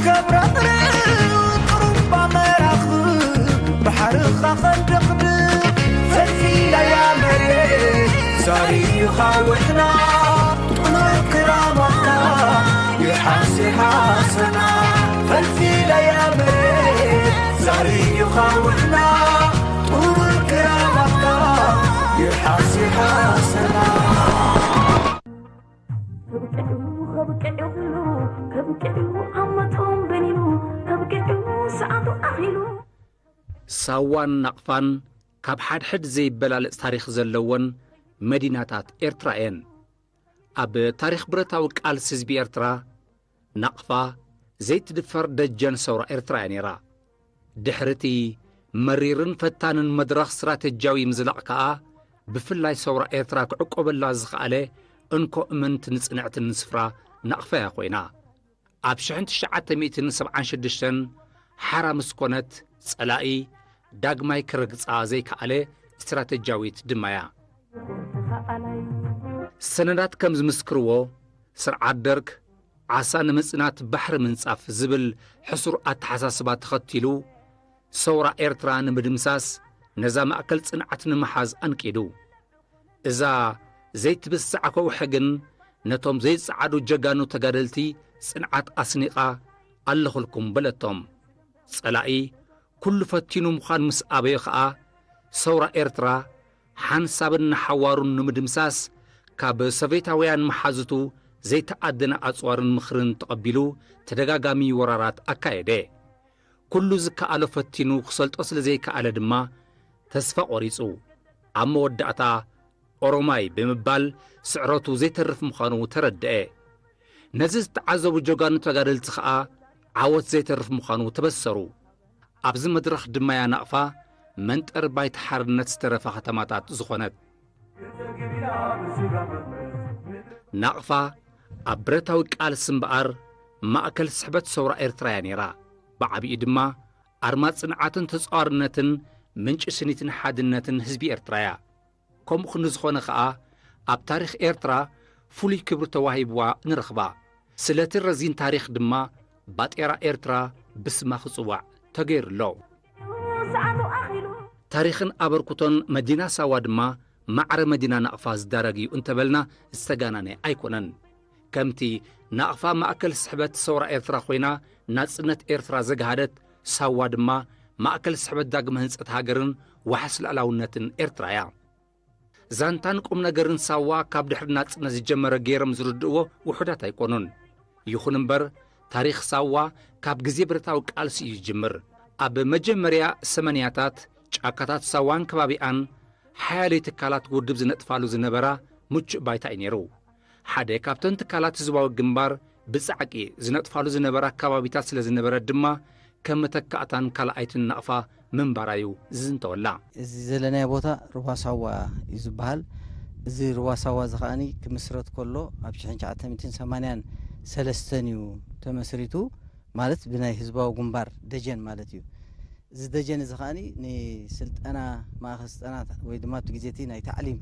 ከብረጥርው ጥሩምባ መራኽብ ባሕርኻ ኸንደቕድቕ ፈልፊለያ መሬት ዛሪዩኻ ውሕና ጥኑር ክራማትካ ይሓስ ይሓሰና ፈልፊለያ መሬት ዛሪዩኻ ውሕና ጥኑር ክራማትካ ይሓስ ይሓሰና ከብቅዑ ከብቅዑ ኩሉ ከብቅዑ ዓመቶም በኒኑ ከብቅዑ ሰዓቱ ኣኺሉ ሳዋን ናቕፋን ካብ ሓድሕድ ዘይበላለጽ ታሪኽ ዘለወን መዲናታት ኤርትራ እየን። ኣብ ታሪኽ ብረታዊ ቃልሲ ህዝቢ ኤርትራ ናቕፋ ዘይትድፈር ደጀን ሰውራ ኤርትራ እያ ነይራ። ድሕሪ እቲ መሪርን ፈታንን መድረኽ ስትራተጅያዊ ምዝላቕ ከኣ ብፍላይ ሰውራ ኤርትራ ክዕቆበላ ዝኸኣለ እንኮ እምንትን ጽንዕትን ስፍራ ናቕፋ እያ ኮይና። ኣብ ሽሕን ትሽዓተ ሚእትን ሰብዓን ሽዱሽተን ሓራ ምስ ኮነት ጸላኢ ዳግማይ ክረግጻ ዘይከኣለ ስትራተጅያዊት ድማ እያ። ሰነዳት ከም ዝምስክርዎ ስርዓት ደርግ ዓሳ ንምጽናት ባሕሪ ምንጻፍ ዝብል ሕሱር ኣተሓሳስባ ተኸቲሉ ሰውራ ኤርትራ ንምድምሳስ ነዛ ማእከል ጽንዓት ንምሓዝ ኣንቂዱ። እዛ ዘይትብሳዕ ከውሒ ግን ነቶም ዘይጸዓዱ ጀጋኑ ተጋደልቲ ጽንዓት ኣስኒቓ ኣለኹልኩም በለቶም። ጸላኢ ኩሉ ፈቲኑ ምዃን ምስ ኣበዮ ኸኣ ሰውራ ኤርትራ ሓንሳብን ንሓዋሩን ንምድምሳስ ካብ ሶቬታውያን መሓዙቱ ዘይተኣደነ ኣጽዋርን ምኽርን ተቐቢሉ ተደጋጋሚ ወራራት ኣካየደ። ኩሉ ዝከኣሎ ፈቲኑ ክሰልጦ ስለ ዘይከኣለ ድማ ተስፋ ቆሪጹ ኣብ መወዳእታ ኦሮማይ ብምባል ስዕረቱ ዘይተርፍ ምዃኑ ተረድአ። ነዚ ዝተዓዘቡ ጀጋኑ ተጋደልቲ ኸኣ ዓወት ዘይተርፍ ምዃኑ ተበሰሩ። ኣብዚ መድረኽ ድማ እያ ናቕፋ መንጠር ባይታ ሓርነት ዝተረፋ ከተማታት ዝኾነት። ናቕፋ ኣብ ብረታዊ ቃልሲ እምበኣር ማእከል ስሕበት ሰውራ ኤርትራ እያ ነይራ። ብዓቢኡ ድማ ኣርማ ጽንዓትን ተጻዋርነትን ምንጪ ስኒትን ሓድነትን ህዝቢ ኤርትራ እያ። ከምኡ ክንዲ ዝኾነ ኸኣ ኣብ ታሪኽ ኤርትራ ፍሉይ ክብሪ ተዋሂብዋ ንረኽባ። ስለቲ ረዚን ታሪኽ ድማ ባጤራ ኤርትራ ብስማ ክጽዋዕ ተገይሩ ኣሎ። ታሪኽን ኣበርክቶን መዲና ሳዋ ድማ ማዕረ መዲና ናቕፋ ዝዳረግ እዩ እንተበልና ዝተጋናነ ኣይኮነን። ከምቲ ናቕፋ ማእከል ስሕበት ሰውራ ኤርትራ ኮይና ናጽነት ኤርትራ ዘግሃደት፣ ሳዋ ድማ ማእከል ስሕበት ዳግመ ህንጸት ሃገርን ዋሕስ ልኣላውነትን ኤርትራ እያ። ዛንታን ቁም ነገርን ሳዋ ካብ ድሕሪ ናጽነት ዝጀመረ ገይሮም ዝርድእዎ ውሑዳት ኣይኮኑን። ይኹን እምበር ታሪኽ ሳዋ ካብ ግዜ ብረታዊ ቃልሲ እዩ ዝጅምር። ኣብ መጀመርያ ሰመንያታት ጫካታት ሳዋን ከባቢኣን ሓያለይ ትካላት ውድብ ዝነጥፋሉ ዝነበራ ምቹእ ባይታ እዩ ነይሩ። ሓደ ካብተን ትካላት ህዝባዊ ግንባር ብጻዕቂ ዝነጥፋሉ ዝነበራ ከባቢታት ስለ ዝነበረ ድማ ከም መተካእታን ካልኣይትን ናቕፋ ምንባራ እዩ ዝዝንተወላ። እዚ ዘለናዮ ቦታ ሩባ ሳዋ እዩ ዝበሃል። እዚ ሩባ ሳዋ እዚ ከኣኒ ክምስረት ከሎ ኣብ ሽሕን ትሽዓተ ሚእትን ሰማንያን ሰለስተን እዩ ተመስሪቱ። ማለት ብናይ ህዝባዊ ግንባር ደጀን ማለት እዩ። እዚ ደጀን እዚ ከኣኒ ንስልጠና ማእኸል ስልጠና ወይ ድማ ኣብቲ ግዜ እቲ ናይ ታዕሊም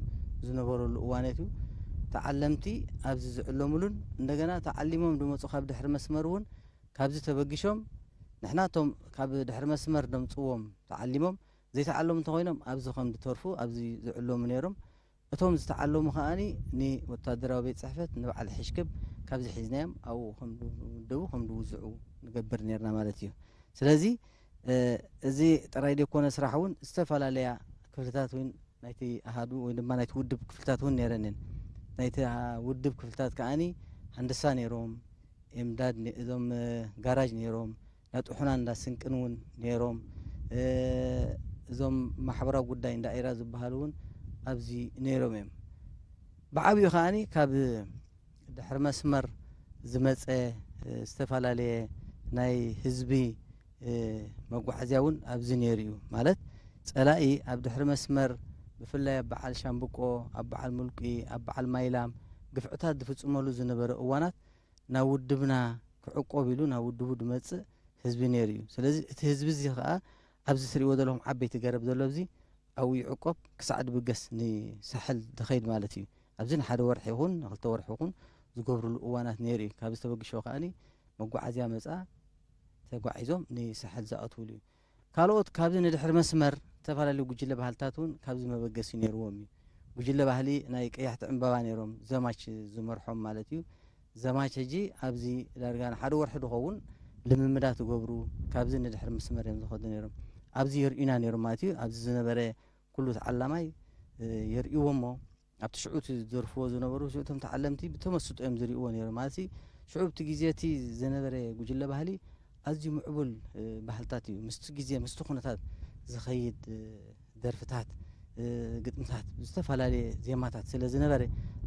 ዝነበረሉ እዋነት እዩ። ተዓለምቲ ኣብዚ ዝዕለምሉን እንደገና ተዓሊሞም ዝመፁ ካብ ድሕሪ መስመር እውን ካብዚ ተበጊሾም ንሕና እቶም ካብ ድሕሪ መስመር ደምፅዎም ተዓሊሞም ዘይተዓለሙ እንተኾይኖም ኣብዚ ከም ዝተርፉ ኣብዚ ዝዕለሙ ነይሮም። እቶም ዝተዓለሙ ከኣኒ ንወታደራዊ ቤት ፅሕፈት ንበዓል ሕሽክብ ካብዚ ሒዝናዮም ኣብኡ ከም ዝምደቡ ከም ዝውዝዑ ንገብር ነርና ማለት እዩ። ስለዚ እዚ ጥራይ ዘይኮነ ስራሕ እውን ዝተፈላለያ ክፍልታት እውን ናይቲ ኣሃዱ ወይ ድማ ናይቲ ውድብ ክፍልታት እውን ነይረንን። ናይቲ ውድብ ክፍልታት ከኣኒ ሃንደሳ ነይሮም፣ ኤምዳድ እዞም ጋራጅ ነይሮም፣ እንዳ ጥሑና እንዳ ስንቅን እውን ነይሮም። እዞም ማሕበራዊ ጉዳይ እንዳ ኤራ ዝበሃሉ እውን ኣብዚ ነይሮም እዮም። ብዓብኡ ከኣኒ ካብ ድሕሪ መስመር ዝመፀ ዝተፈላለየ ናይ ህዝቢ መጓዓዝያ እውን ኣብዚ ነይሩ እዩ። ማለት ፀላኢ ኣብ ድሕሪ መስመር ብፍላይ ኣብ በዓል ሻምብቆ፣ ኣብ በዓል ሙልቂ፣ ኣብ በዓል ማይላም ግፍዕታት ዝፍፅመሉ ዝነበረ እዋናት ናብ ውድብና ክዕቆብ ኢሉ ናብ ውድቡ ዝመፅእ ህዝቢ ነይሩ እዩ። ስለዚ እቲ ህዝቢ እዚ ከዓ ኣብዚ ትሪእዎ ዘለኹም ዓበይቲ ገረብ ዘሎ ኣብዚ ኣብኡ ይዕቆብ ክሳዕ ድብገስ ንሳሕል ድኸይድ ማለት እዩ። ኣብዚ ንሓደ ወርሒ ይኹን ንክልተ ወርሒ ይኹን ዝገብርሉ እዋናት ነይሩ እዩ። ካብዚ ተበግሾ ከኣኒ መጓዓዝያ መፃ ተጓዒዞም ንሳሕል ዝኣትውሉ እዩ። ካልኦት ካብዚ ንድሕሪ መስመር ዝተፈላለዩ ጉጅለ ባህልታት እውን ካብዚ መበገሲ ነይርዎም እዩ። ጉጅለ ባህሊ ናይ ቀያሕቲ ዕምባባ ነይሮም፣ ዘማች ዝመርሖም ማለት እዩ። ዘማች ሕጂ ኣብዚ ዳርጋ ንሓደ ወርሒ ዝኸውን ልምምዳት ይገብሩ፣ ካብዚ ንድሕሪ መስመር እዮም ዝኸዱ ነይሮም። ኣብዚ የርእዩና ነይሮም ማለት እዩ። ኣብዚ ዝነበረ ኩሉ ተዓላማይ የርእይዎ እሞ ኣብቲ ሽዑ እቲ ዝደርፍዎ ዝነበሩ እቶም ተዓለምቲ ብተመስጦ እዮም ዝርእይዎ ነይሮም ማለት እዩ። ሽዑ ኣብቲ ግዜ እቲ ዝነበረ ጉጅለ ባህሊ ኣዝዩ ምዕቡል ባህልታት እዩ። ምስቲ ግዜ ምስቲ ኩነታት ዝኸይድ ደርፍታት፣ ግጥምታት፣ ዝተፈላለየ ዜማታት ስለ ዝነበረ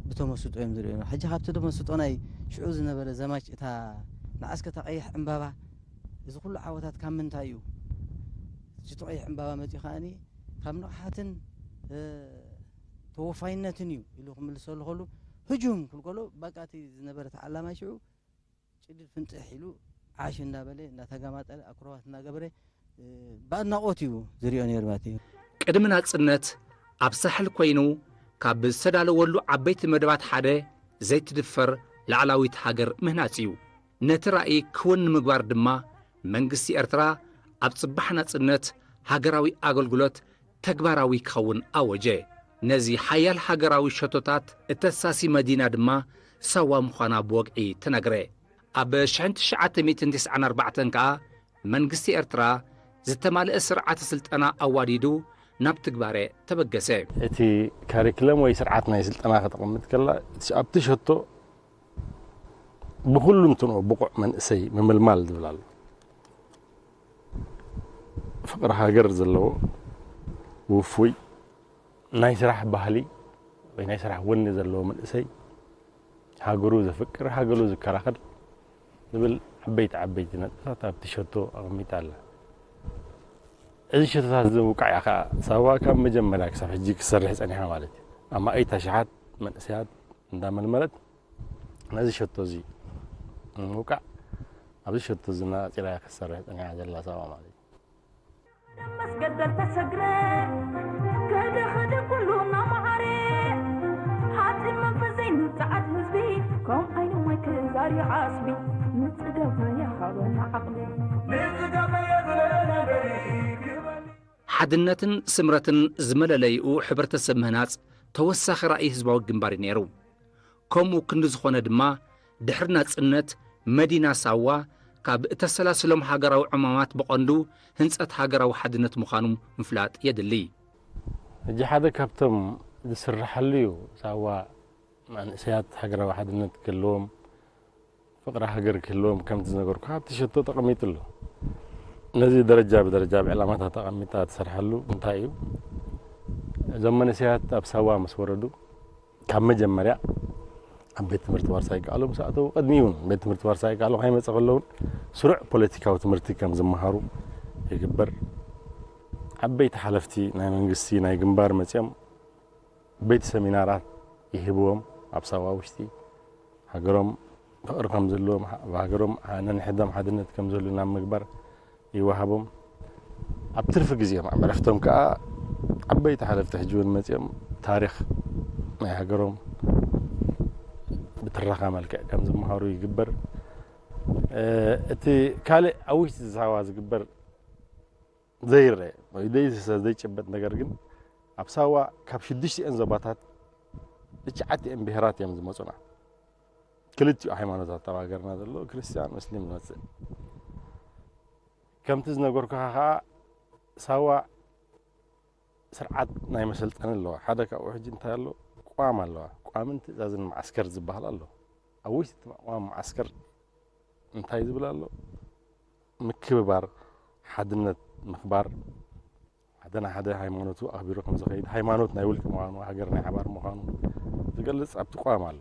ብተመስጦ እዮም ዝርእዩ። ሕጂ ካብቲ ተመስጦ ናይ ሽዑ ዝነበረ ዘማች እታ ንዓስከ እታ ቀይሕ ዕምባባ እዚ ኩሉ ዓወታት ካብ ምንታይ እዩ? እቲ ቀይሕ ዕምባባ መፂኡ ከዓኒ ካብ ንቕሓትን ተወፋይነትን እዩ ኢሉ ክምልሰሉ ከሉ ህጁም ክልከሎ በቃ እቲ ዝነበረ ተዓላማይ ሽዑ ጭድድ ፍንጥሕ ኢሉ ዓሽ እንዳበለ እንዳተጋማጠለ ኣክሮባት እንዳገበረ ብኣድናቖት እዩ ዝሪኦ ነይሩ ማለት እዩ። ቅድሚ ናጽነት ኣብ ሳሕል ኮይኑ ካብ ዝተዳለወሉ ዓበይቲ መደባት ሓደ ዘይትድፈር ላዕላዊት ሃገር ምህናጽ እዩ። ነቲ ራእይ ክውን ንምግባር ድማ መንግስቲ ኤርትራ ኣብ ጽባሕ ናጽነት ሃገራዊ ኣገልግሎት ተግባራዊ ክኸውን ኣወጀ። ነዚ ሓያል ሃገራዊ ሸቶታት እተሳሲ መዲና ድማ ሳዋ ምዃና ብወግዒ ተነግረ። ኣብ ሽሕን ትሽዓተ ሚእትን ትስዓን ኣርባዕተን ከኣ መንግስቲ ኤርትራ ዝተማልአ ስርዓተ ስልጠና ኣዋዲዱ ናብ ትግባረ ተበገሰ። እቲ ካሪክለም ወይ ስርዓት ናይ ስልጠና ከተቐምጥ ከላ፣ እቲ ሸ-፣ ኣብቲ ሸቶ ብኹሉ እንትንኦ ብቑዕ መንእሰይ ምምልማል ዝብል ኣሎ። ፍቕሪ ሃገር ዘለዎ፣ ውፉይ፣ ናይ ስራሕ ባህሊ ወይ ናይ ስራሕ ወኒ ዘለዎ መንእሰይ፣ ሃገሩ ዘፍቅር፣ ሃገሩ ዝከራኸር ዝብል ዓበይቲ ዓበይቲ ነጥብታት ኣብቲ ሸቶ ኣቐሚጣ ኣላ። እዚ ሸቶታት እዚ ምውቃዕ እያ ከኣ ሳዋ ካብ መጀመርያ ክሳብ ሕጂ ክትሰርሕ ጸኒሓ ማለት እዩ። ኣማኢት ኣሽሓት መንእሰያት እንዳመልመለት ነዚ ሸቶ እዚ ንምውቃዕ ኣብዚ ሸቶ እዚ ናጺራ እያ ክትሰርሕ ጸኒሓ ዘላ ሳዋ ማለት እዩ። መስገደል ተሰግረ ከደ ከደ ኩሉ እናመዓረ ሓፂን መንፈሰይ ንብፅዓት ህዝቢ ከም ዓይኒ ማይ ክዛሪ ዓስቢ ንፅገብ ይሃበና ዓቕሚ። ሓድነትን ስምረትን ዝመለለይኡ ሕብረተሰብ ምህናጽ ተወሳኺ ራእይ ህዝባዊ ግንባር እዩ ነይሩ። ከምኡ ክንዲ ዝኾነ ድማ ድሕሪ ናጽነት መዲና ሳዋ ካብ እተሰላስሎም ሃገራዊ ዕማማት ብቐንዱ ህንጸት ሃገራዊ ሓድነት ምዃኑ ምፍላጥ የድሊ። ሕጂ ሓደ ካብቶም ዝስርሓሉ እዩ። ሳዋ መንእሰያት ሃገራዊ ሓድነት ክህልዎም፣ ፍቕሪ ሃገር ክህልዎም ከምቲ ዝነገርኩ ኣብቲ ሸቶ ተቐሚጡ ኣሎ። ነዚ ደረጃ ብደረጃ ብዕላማታት ኣቐሚጣ ትሰርሓሉ እንታይ እዩ? እዞም መንእሰያት ኣብ ሳዋ ምስ ወረዱ ካብ መጀመርያ ኣብ ቤት ትምህርቲ ዋርሳይ ይከኣሉ ምስ ኣተዉ ቅድሚ እውን ቤት ትምህርቲ ዋርሳይ ይከኣሉ ከይመፀ ከለውን ስሩዕ ፖለቲካዊ ትምህርቲ ከም ዝመሃሩ ይግበር። ዓበይቲ ሓለፍቲ ናይ መንግስቲ ናይ ግንባር መፅኦም ዓበይቲ ሰሚናራት ይህብዎም ኣብ ሳዋ ውሽጢ ሃገሮም ፍቕሪ ከም ዘለዎም፣ ኣብ ሃገሮም ነንሕዶም ሓድነት ከም ዘልዩ ናብ ምግባር ይወሃቦም። ኣብ ትርፊ ግዜኦም ኣብ ዕረፍቶም ከኣ ዓበይቲ ሓለፍቲ ሕጂ እውን መጺኦም ታሪኽ ናይ ሃገሮም ብትረኻ መልክዕ ከም ዝመሃሩ ይግበር። እቲ ካልእ ኣብ ውሽጢ ሳዋ ዝግበር ዘይረአ ወይ ዘይዝሰ ዘይጭበጥ ነገር ግን ኣብ ሳዋ ካብ ሽዱሽቲኤን ዞባታት ትሽዓቲኤን ብሄራት እዮም ዝመጹና። ክልቲኡ ሃይማኖታት ኣብ ሃገርና ዘሎ ክርስትያን ሙስሊም ንመጽእ። ከምቲ ዝነገርኩኻ ከኣ ሳዋ ስርዓት ናይ መሰልጠኒ ኣለዋ። ሓደ ካብኡ ሕጂ እንታይ ኣሎ? ቋም ኣለዋ። ቋምን ትእዛዝን መዓስከር ዝበሃል ኣሎ። ኣብ ውሽጢ እቲ ቋም መዓስከር እንታይ ዝብል ኣሎ? ምክብባር፣ ሓድነት ምኽባር፣ ሓደ ንሓደ ሃይማኖቱ ኣኽቢሩ ከም ዝኸይድ፣ ሃይማኖት ናይ ውልቂ ምዃኑ፣ ሃገር ናይ ሓባር ምዃኑ ዝገልጽ ኣብቲ ቋም ኣሎ።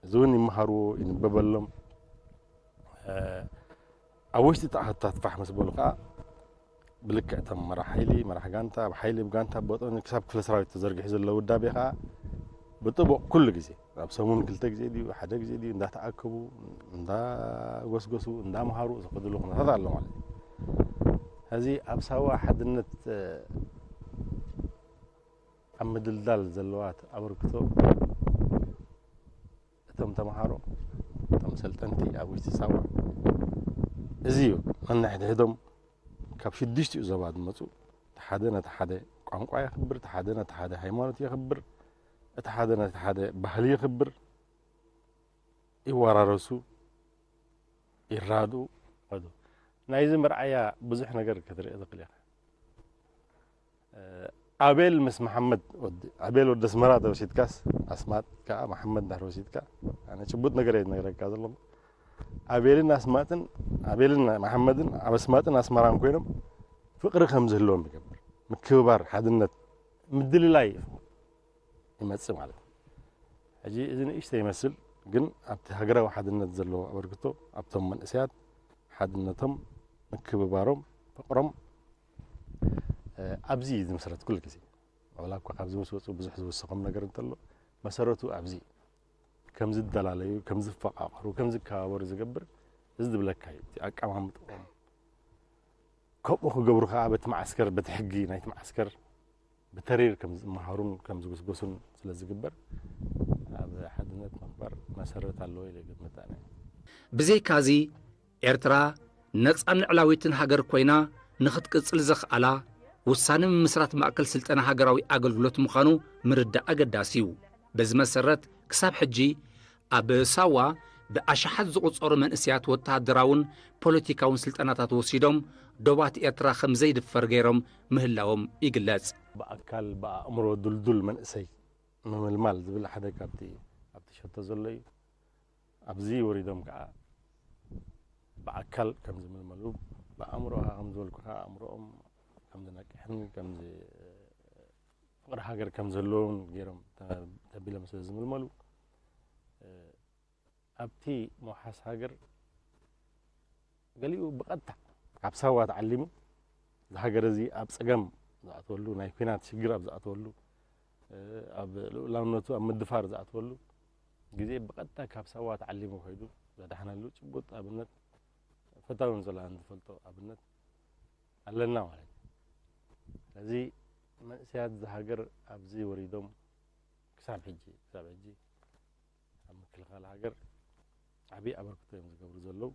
እዚ እውን ይመሃርዎ፣ ይንበበሎም። እ፣ ኣብ ውሽጢ ተኣኸታት ፋሕ ምስ በሉ ከኣ ብልክዕ እቶም መራሕ ሓይሊ፣ መራሕ ጋንታ፣ ኣብ ሓይሊ፣ ኣብ ጋንታ፣ ኣብ ቦጦኒ ክሳብ ክፍለ ሰራዊት ተዘርጊሑ ዘሎ ውዳቤ ከኣ ብጥቡቕ ኩሉ ግዜ፣ ኣብ ሰሙን ክልተ ግዜ ድዩ፣ ሓደ ግዜ ድዩ፣ እንዳተኣከቡ፣ እንዳጎስጎሱ፣ እንዳምሃሩ ዝኸድሉ ኩነታት ኣሎ ማለት እዩ። ሕዚ ኣብ ሳዋ ሓድነት፣ እ፣ ኣብ ምድልዳል ዘለዋ ኣበርክቶ እቶም ተምሃሮ፣ እቶም ሰልጠንቲ ኣብ ውሽጢ ሳዋ እዚ እዩ። ነንሕድሕዶም ካብ ሽዱሽቲኡ ዞባ ዝመፁ፣ እቲ ሓደ ነቲ ሓደ ቋንቋ የኽብር፣ እቲ ሓደ ነቲ ሓደ ሃይማኖት የኽብር፣ እቲ ሓደ ነቲ ሓደ ባህሊ የኽብር፣ ይወራረሱ፣ ይራድኡ። ናይዚ መርኣያ ብዙሕ ነገር ክትርኢ ትኽእል ኢኻ። ኣቤል ምስ መሓመድ፣ ኣቤል ወዲ ኣስመራ ተወሲድካስ፣ ኣስማጥ ከዓ መሓመድ እንድሕር ወሲድካ፣ ኣነ ጭቡጥ ነገር እየ ዝነግረካ ዘለኹ። ኣቤልን ኣስማጥን፣ ኣቤልን መሓመድን ኣብ ኣስማጥን ኣስመራን ኮይኖም ፍቕሪ ከም ዝህልዎም ይገብር። ምክብባር፣ ሓድነት፣ ምድልላይ ይመጽእ ማለት እዩ። ሕጂ እዚ ንእሽተ ይመስል፣ ግን ኣብቲ ሃገራዊ ሓድነት ዘለዎ ኣበርክቶ፣ ኣብቶም መንእሰያት ሓድነቶም፣ ምክብባሮም፣ ፍቕሮም ኣብዚ እዩ ዝምስረት ኩሉ ግዜ። ዋላ እኳ ካብዚ ምስ ወፁ ብዙሕ ዝውስኾም ነገር እንተሎ፣ መሰረቱ ኣብዚ እዩ። ከም ዝደላለዩ፣ ከም ዝፈቓቐሩ፣ ከም ዝከባበሩ ዝገብር እዚ ዝብለካ እዩ። እቲ ኣቀማምጥኦም ከምኡ ክገብሩ ከዓ በቲ መዓስከር፣ በቲ ሕጊ ናይቲ መዓስከር ብተሪር ከም ዝመሃሩን ከም ዝጉስጎሱን ስለ ዝግበር፣ ኣብ ሓድነት ምኽባር መሰረት ኣለዎ ኢለ ይግምት ኣነ። ብዘይካዚ፣ ኤርትራ ነጻን ልዕላዊትን ሃገር ኮይና ንኽትቅጽል ዘኽኣላ ውሳነ ምምስራት ማእከል ስልጠና ሃገራዊ ኣገልግሎት ምዃኑ ምርዳእ ኣገዳሲ እዩ። በዚ መሰረት፣ ክሳብ ሕጂ ኣብ ሳዋ ብኣሽሓት ዝቑጸሩ መንእሰያት ወተሃደራውን ፖለቲካውን ስልጠናታት ወሲዶም ዶባት ኤርትራ ከም ዘይድፈር ገይሮም ምህላዎም ይግለጽ። ብኣካል ብኣእምሮ ድልዱል መንእሰይ ምምልማል ዝብል ሓደ ካብቲ ኣብቲ ሸቶ ዘሎ እዩ። ኣብዚ ወሪዶም ከዓ ብኣካል ከም ዝምልመሉ፣ ብኣእምሮ ከዓ ከም ዝበልኩኻ ኣእምሮኦም ከም ዝነቅሕን ከም ፍቕሪ ሃገር ከም ዘለዎም ገይሮም ተቢሎም ስለ ዝምልመሉ ኣብቲ ምውሓስ ሃገር ገሊኡ ብቐጥታ ካብ ሳዋ ተዓሊሙ እዚ ሃገር እዚ ኣብ ፀገም ዝኣተወሉ ናይ ኩናት ሽግር ኣብ ዝኣተወሉ ኣብ ልኡላውነቱ ኣብ ምድፋር ዝኣተወሉ ግዜ ብቐጥታ ካብ ሳዋ ተዓሊሙ ከይዱ ዘድሓነሉ ጭቡጥ ኣብነት ፈታውን ዘላን ዝፈልጦ ኣብነት ኣለና ማለት እዩ። ስለዚ መንእሰያት እዚ ሃገር ኣብዚ ወሪዶም ክሳብ ሕጂ ክሳብ ሕጂ ኣብ ምክልኻል ሃገር ዓብዪ ኣበርክቶ እዮም ዝገብሩ ዘለዉ።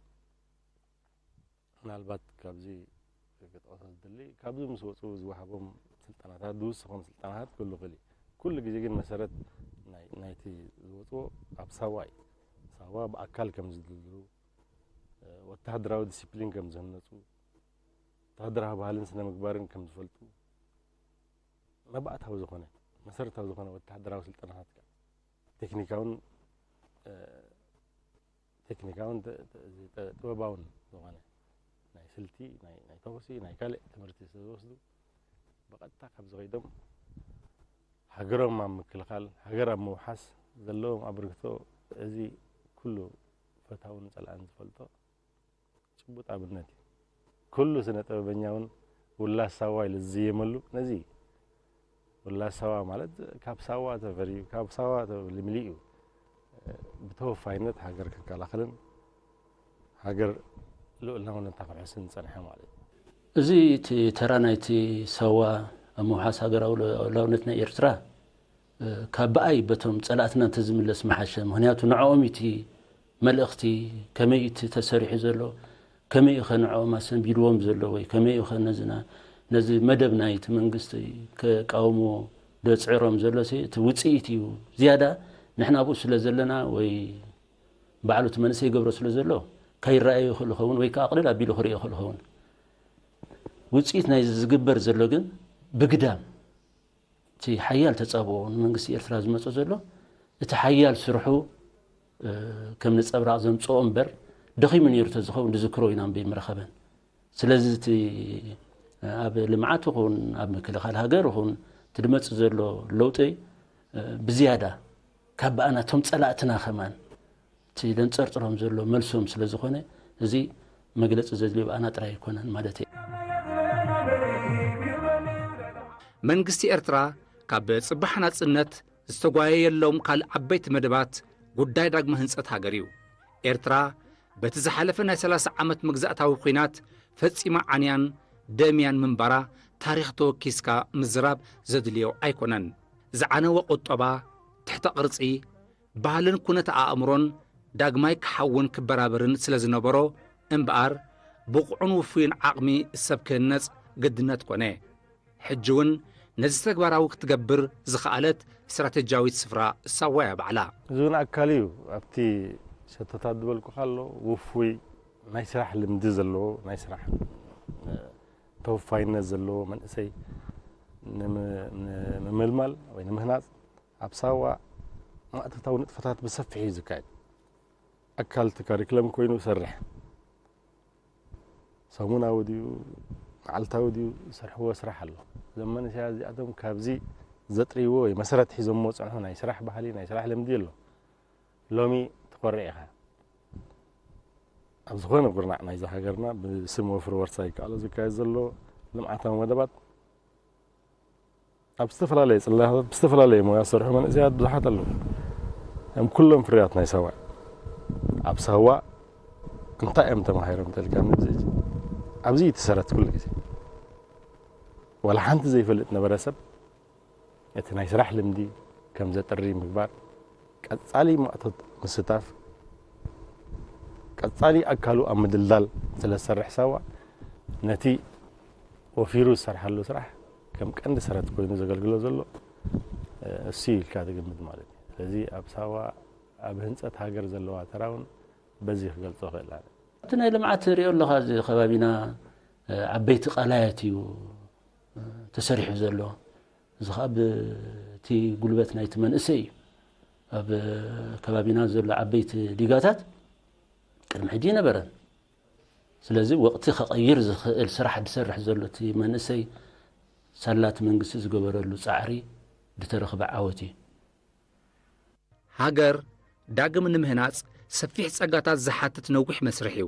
ምናልባት ካብዚ ክጠቕሶ ዝደሊ ካብዚ ምስ ወፁ ዝወሃቦም ስልጠናታት ዝውስኾም ስልጠናታት ክህሉ ይኽእል እዩ። ኩሉ ግዜ ግን መሰረት ናይቲ ዝወፅዎ ኣብ ሳዋ እዩ። ሳዋ ብኣካል ከም ዝድልድሉ፣ ወተሃደራዊ ዲሲፕሊን ከም ዝህነፁ፣ ወተሃደራዊ ባህልን ስነ ምግባርን ከም ዝፈልጡ መባእታዊ ዝኾነ መሰረታዊ ዝኾነ ወተሃደራዊ ስልጠናታት ቴክኒካውን ቴክኒካውን ጥበባውን ዝኾነ ናይ ስልቲ ናይ ተኹሲ ናይ ካልእ ትምህርቲ ስለዝወስዱ ብቐጥታ ካብ ዝኸይዶም ሃገሮም ኣብ ምክልኻል ሃገር ኣብ ምውሓስ ዘለዎም ኣበርክቶ እዚ ኩሉ ፈታውን ጸላእን ዝፈልጦ ጭቡጥ ኣብነት እዩ። ኩሉ ስነ ጥበበኛ እውን ውላድ ሳዋ ኢሉ ዝዝየመሉ ነዚ እዩ። ውላድ ሳዋ ማለት ካብ ሳዋ ተፈርዩ ካብ ሳዋ ተልምሊኡ ብተወፋይነት ሃገር ክከላኸልን ሃገር ልኡላውነታ ክሕስን ዝፀንሐ ማለት እዩ። እዚ እቲ ተራ ናይቲ ሳዋ ኣብ ምውሓስ ሃገራዊ ልኡላውነት ናይ ኤርትራ ካብ ብኣይ በቶም ጸላእትና እንተዝምለስ ምሓሸ። ምኽንያቱ ንዕኦም እዩ እቲ መልእኽቲ፣ ከመይ እዩ እቲ ተሰሪሑ ዘሎ፣ ከመይ እዩ ኸ ንዕኦም ኣሰንቢድዎም ዘሎ ወይ ከመይ እዩ ኸ ነዚ መደብ ናይቲ መንግስቲ ከቃውምዎ ዘጽዕሮም ዘሎሲ እቲ ውጽኢት እዩ ዝያዳ ንሕና ኣብኡ ስለ ዘለና ወይ ባዕሉ እቲ መንእሰይ ይገብሮ ስለ ዘሎ ከይረኣዮ ይኽእል ይኸውን ወይ ከዓ ቅልል ኣቢሉ ክርእዮ ይኽእል ይኸውን። ውጽኢት ናይዚ ዝግበር ዘሎ ግን ብግዳም እቲ ሓያል ተጻብኦ ንመንግስቲ ኤርትራ ዝመጾ ዘሎ እቲ ሓያል ስርሑ ከም ነጸብራቕ ዘምጽኦ እምበር ደኺሙ ነይሩ ተዝኸውን ዝዝክሮ ኢና እምበይ ምረኸበን። ስለዚ እቲ ኣብ ልምዓት ይኹን ኣብ ምክልኻል ሃገር ይኹን እቲ ዝመጽእ ዘሎ ለውጢ ብዝያዳ ካብ ብኣና እቶም ጸላእትና ከማን እቲ ለንጸርጽሮም ዘሎ መልሶም ስለ ዝኾነ እዚ መግለጺ ዘድልዮ ብኣና ጥራይ ኣይኮነን ማለት እየ። መንግስቲ ኤርትራ ካብ ጽባሕ ናጽነት ዝተጓየየሎም ካልእ ዓበይቲ መደባት ጉዳይ ዳግመ ህንጸት ሃገር እዩ። ኤርትራ በቲ ዝሓለፈ ናይ ሰላሳ ዓመት መግዛእታዊ ኲናት ፈጺማ ዓንያን ደምያን ምንባራ ታሪኽ ተወኪስካ ምዝራብ ዘድልዮ ኣይኮነን። ዝዓነወ ቁጠባ፣ ትሕተ ቅርጺ፣ ባህልን ኩነተ ኣእምሮን ዳግማይ ክሓውን ክበራበርን ስለ ዝነበሮ እምበኣር ብቑዕን ውፉይን ዓቕሚ ሰብ ክህነጽ ግድነት ኮነ። ሕጂ እውን ነዚ ተግባራዊ ክትገብር ዝኸኣለት ስትራተጂያዊት ስፍራ ሳዋ እያ ባዕላ። እዚ እውን ኣካል እዩ። ኣብቲ ሸቶታት ዝበልኩኻ ኣሎ፣ ውፉይ ናይ ስራሕ ልምዲ ዘለዎ፣ ናይ ስራሕ ተወፋይነት ዘለዎ መንእሰይ ንምምልማል ወይ ንምህናፅ ኣብ ሳዋ ማእቶታዊ ንጥፈታት ብሰፊሕ እዩ ዝካየድ። ኣካል እቲ ካሪክለም ኮይኑ ይሰርሕ። ሰሙናዊ ድዩ መዓልታዊ ድዩ ዝሰርሕዎ ስራሕ ኣሎ። እዞም መንእሰያት እዚኣቶም ካብዚ ዘጥርይዎ ወይ መሰረት ሒዞሞ ዝፀንሑ ናይ ስራሕ ባህሊ፣ ናይ ስራሕ ልምዲ ኣሎ። ሎሚ ትኮርዕ ኢኻ። ኣብ ዝኾነ ኩርናዕ ናይዛ ሃገርና ብስም ወፍሪ ወርሳ ይከኣሎ ዝካየድ ዘሎ ልምዓታዊ መደባት ኣብ ዝተፈላለየ ፅላታት ብዝተፈላለየ ሞያ ዝሰርሑ መንእሰያት ብዙሓት ኣለዉ። እዮም ኩሎም ፍርያት ናይ ሳዋ። ኣብ ሳዋ እንታይ እዮም ተማሂሮም ተልካ ንብዝሕ ኣብዚ እዩ እቲ ሰረት ኩሉ ግዜ። ዋላ ሓንቲ ዘይፈልጥ ነበረ ሰብ እቲ ናይ ስራሕ ልምዲ ከም ዘጥሪ ምግባር፣ ቀጻሊ ማእቶት ምስታፍ፣ ቀጻሊ ኣካሉ ኣብ ምድልዳል ስለ ዝሰርሕ ሳዋ ነቲ ወፊሩ ዝሰርሓሉ ስራሕ ከም ቀንዲ ሰረት ኮይኑ ዘገልግሎ ዘሎ እሱ ኢልካ ትግምት ማለት እዩ። ስለዚ ኣብ ሳዋ ኣብ ህንፀት ሃገር ዘለዋ ተራ እውን በዚ ክገልጾ ክእል ኣነ። እቲ ናይ ልምዓት ሪኦ ኣለኻ፣ እዚ ከባቢና ዓበይቲ ቃላያት እዩ ተሰሪሑ ዘሎ። እዚ ከዓ ብቲ ጉልበት ናይቲ መንእሰይ እዩ። ኣብ ከባቢና ዘሎ ዓበይቲ ዲጋታት ቅድሚ ሕጂ ይነበረን። ስለዚ ወቕቲ ከቐይር ዝኽእል ስራሕ ዝሰርሕ ዘሎ እቲ መንእሰይ ሳላ እቲ መንግስቲ ዝገበረሉ ፃዕሪ ዝተረኽበ ዓወት እዩ። ሃገር ዳግም ንምህናጽ ሰፊሕ ጸጋታት ዝሓትት ነዊሕ መስርሕ እዩ።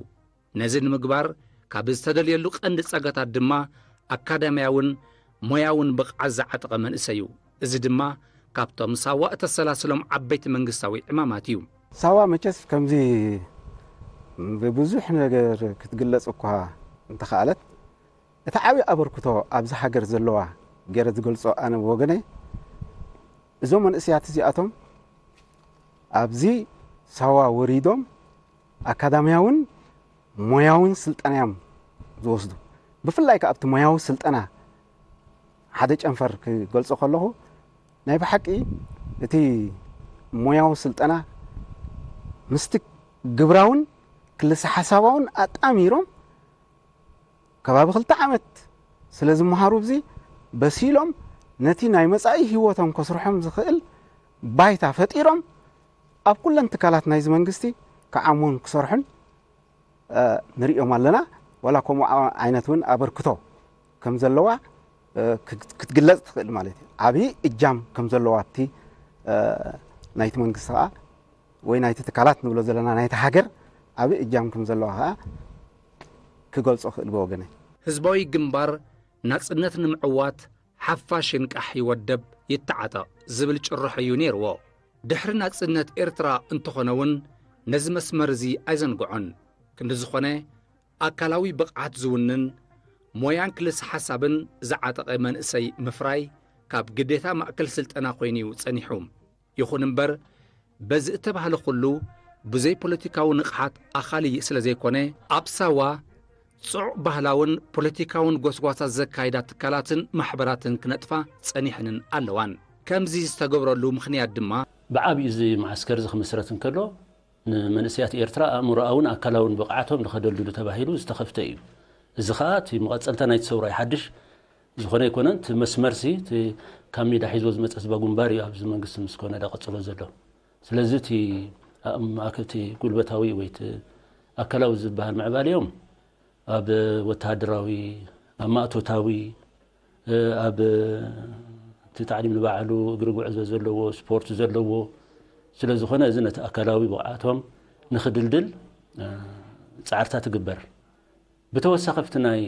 ነዚ ንምግባር ካብ ዝተደልየሉ ቀንዲ ጸጋታት ድማ ኣካዳምያውን ሞያውን ብቕዓት ዝዓጠቐ መንእሰይ እዩ። እዚ ድማ ካብቶም ሳዋ እተሰላስሎም ዓበይቲ መንግስታዊ ዕማማት እዩ። ሳዋ መቸስ ከምዚ ብብዙሕ ነገር ክትግለጽ እኳ እንተኸኣለት፣ እቲ ዓብዪ ኣበርክቶ ኣብዚ ሃገር ዘለዋ ገይረ ዝገልጾ ኣነ ብወገነይ፣ እዞም መንእሰያት እዚኣቶም ኣብዚ ሳዋ ወሪዶም ኣካዳምያውን ሞያውን ስልጠና እዮም ዝወስዱ። ብፍላይ ከኣ ኣብቲ ሞያዊ ስልጠና ሓደ ጨንፈር ክገልጾ ከለኹ፣ ናይ ብሓቂ እቲ ሞያዊ ስልጠና ምስቲ ግብራውን ክልሰ ሓሳባውን ኣጣሚሮም ከባቢ ክልተ ዓመት ስለ ዝመሃሩ፣ ኣብዚ በሲሎም ነቲ ናይ መጻኢ ህይወቶም ከስርሖም ዝኽእል ባይታ ፈጢሮም ኣብ ኩለን ትካላት ናይዚ መንግስቲ ክዓሙን ክሰርሑን ንርእዮም ኣለና። ዋላ ከምኡ ዓይነት እውን ኣበርክቶ ከም ዘለዋ ክትግለጽ ትኽእል ማለት እዩ። ዓብዪ እጃም ከም ዘለዋ ኣብቲ ናይቲ መንግስቲ ከኣ ወይ ናይቲ ትካላት ንብሎ ዘለና ናይቲ ሃገር ዓብዪ እጃም ከም ዘለዋ ከኣ ክገልጾ ክእል ብወገነይ። ህዝባዊ ግንባር ናጽነት ንምዕዋት ሓፋሽ ይንቃሕ ይወደብ ይተዓጠቕ ዝብል ጭርሖ እዩ ነይርዎ። ድሕሪ ናጽነት ኤርትራ እንተኾነ እውን ነዚ መስመር እዚ ኣይዘንግዖን። ክንዲ ዝኾነ ኣካላዊ ብቕዓት ዝውንን ሞያን ክልሰ ሓሳብን ዝዓጠቐ መንእሰይ ምፍራይ ካብ ግዴታ ማእከል ስልጠና ኮይኑ እዩ ጸኒሑ። ይኹን እምበር በዚ እተባህለ ኩሉ ብዘይ ፖለቲካዊ ንቕሓት ኣኻሊ ስለ ዘይኮነ ኣብ ሳዋ ጽዑቕ ባህላውን ፖለቲካውን ጎስጓሳት ዘካይዳ ትካላትን ማሕበራትን ክነጥፋ ጸኒሐንን ኣለዋን። ከምዚ ዝተገብረሉ ምኽንያት ድማ ብዓብዩ እዚ መዓስከር እዚ ክምስረት እንከሎ ንመንእሰያት ኤርትራ ኣእምሮኣውን ኣካላውን ብቕዓቶም ንኸደልድሉ ተባሂሉ ዝተኸፍተ እዩ። እዚ ኸኣ እቲ መቐጸልታ ናይቲ ሰውራ ይሓድሽ ዝኾነ ኣይኮነን። እቲ መስመርሲ እቲ ካብ ሜዳ ሒዝዎ ዝመጸ ህዝባዊ ግንባር እዩ ኣብዚ መንግስቲ ምስ ኮነ ዳቐጽሎ ዘሎ። ስለዚ እቲ ኣእም- እቲ ጉልበታዊ ወይ እቲ ኣካላዊ ዝበሃል ምዕባሌኦም ኣብ ወተሃደራዊ፣ ኣብ ማእቶታዊ፣ ኣብ እቲ ታዕሊም ንባዕሉ እግሪ ጉዕዞ ዘለዎ፣ ስፖርት ዘለዎ ስለ ዝኾነ እዚ ነቲ ኣካላዊ ብቕዓቶም ንኽድልድል ጻዕርታት ትግበር። ብተወሳኺ ኣብቲ ናይ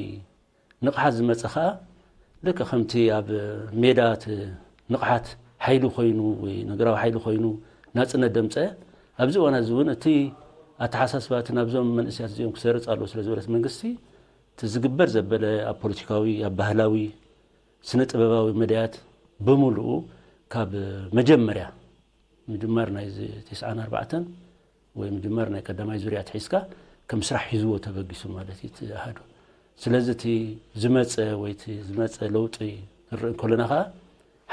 ንቕሓት ዝመጸ ኸኣ ልክዕ ከምቲ ኣብ ሜዳ እቲ ንቕሓት ሓይሊ ኮይኑ ወይ ነገራዊ ሓይሊ ኮይኑ ናጽነት ደምጸ ኣብዚ እዋን እዚ እውን እቲ ኣተሓሳስባ እቲ ናብዞም መንእሰያት እዚኦም ክሰርጽ ኣለዎ ስለ ዝበለት መንግስቲ እቲ ዝግበር ዘበለ ኣብ ፖለቲካዊ ኣብ ባህላዊ ስነ ጥበባዊ መዳያት ብምሉኡ ካብ መጀመርያ ምጅማር ናይ ተስዓን ኣርባዕተን ወይ ምጅማር ናይ ቀዳማይ ዙርያ ኣትሒዝካ ከም ስራሕ ሒዝዎ ተበጊሱ ማለት እዩ እቲ ኣሃዱ። ስለዚ እቲ ዝመፀ ወይ እቲ ዝመፀ ለውጢ ክንርኢ እንከለና ከዓ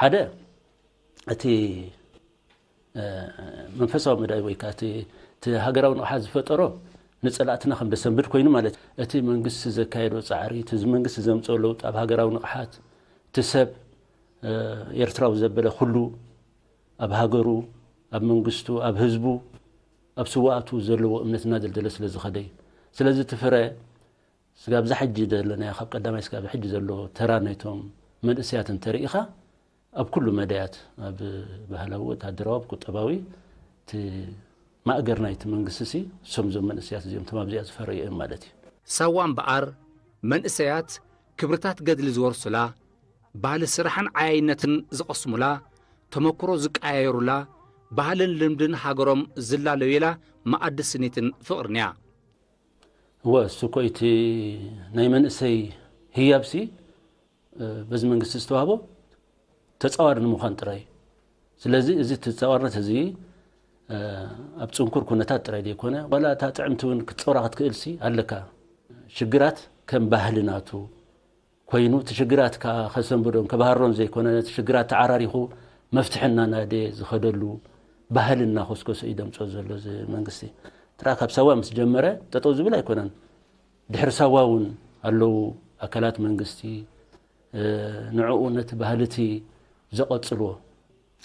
ሓደ እቲ መንፈሳዊ መዳይ ወይ ከዓ እቲ ሃገራዊ ንቕሓት ዝፈጠሮ ንፀላእትና ከም ደሰንብድ ኮይኑ ማለት እቲ መንግስቲ ዘካየዶ ፃዕሪ እቲ መንግስቲ ዘምፅኦ ለውጢ ኣብ ሃገራዊ ንቕሓት እቲ ሰብ ኤርትራዊ ዘበለ ኩሉ ኣብ ሃገሩ ኣብ መንግስቱ ኣብ ህዝቡ ኣብ ስዋኣቱ ዘለዎ እምነት እናደልደለ ስለ ዝኸደ እዩ። ስለዚ እቲ ፍረ ስጋብ ዛሕጂ ዘለናዮ ካብ ቀዳማይ ስጋብ ሕጂ ዘሎ ተራ ናይቶም መንእሰያት እንተርኢኻ ኣብ ኩሉ መዳያት ኣብ ባህላዊ ወታደራዊ ኣብ ቁጠባዊ እቲ ማእገር ናይቲ መንግስቲ ሲ እሶም ዞም መንእሰያት እዚኦም ተማብዚኣ ዝፈረዩ እዮም ማለት እዩ። ሳዋ እምበኣር መንእሰያት ክብርታት ገድሊ ዝወርሱላ፣ ባህሊ ስራሕን ዓያይነትን ዝቐስሙላ፣ ተመክሮ ዝቀያየሩላ፣ ባህልን ልምድን ሃገሮም ዝላለዩላ መኣዲ ስኒትን ፍቕርን እያ። እወ እሱ እኮ እቲ ናይ መንእሰይ ህያብሲ በዚ መንግስቲ ዝተዋህቦ ተፃዋሪ ንምዃን ጥራይ እዩ። ስለዚ እዚ ተፃዋርነት እዚ ኣብ ፅንኩር ኩነታት ጥራይ ዘይኮነ ዋላ እታ ጥዕምቲ እውን ክትፀውራ ክትክእል ሲ ኣለካ። ሽግራት ከም ባህሊ ናቱ ኮይኑ እቲ ሽግራት ከዓ ከሰንብዶን ከባህሮን ዘይኮነ እቲ ሽግራት ተዓራሪኹ መፍትሒ እናናደ ዝኸደሉ ባህሊ እናኾስኮሰ እዩ ደምፅኦ ዘሎ እዚ መንግስቲ። ትራ ካብ ሳዋ ምስ ጀመረ ጠጠው ዝብል ኣይኮነን። ድሕሪ ሳዋ እውን ኣለዉ ኣካላት መንግስቲ ንዕኡ ነቲ ባህሊ እቲ ዘቐፅልዎ።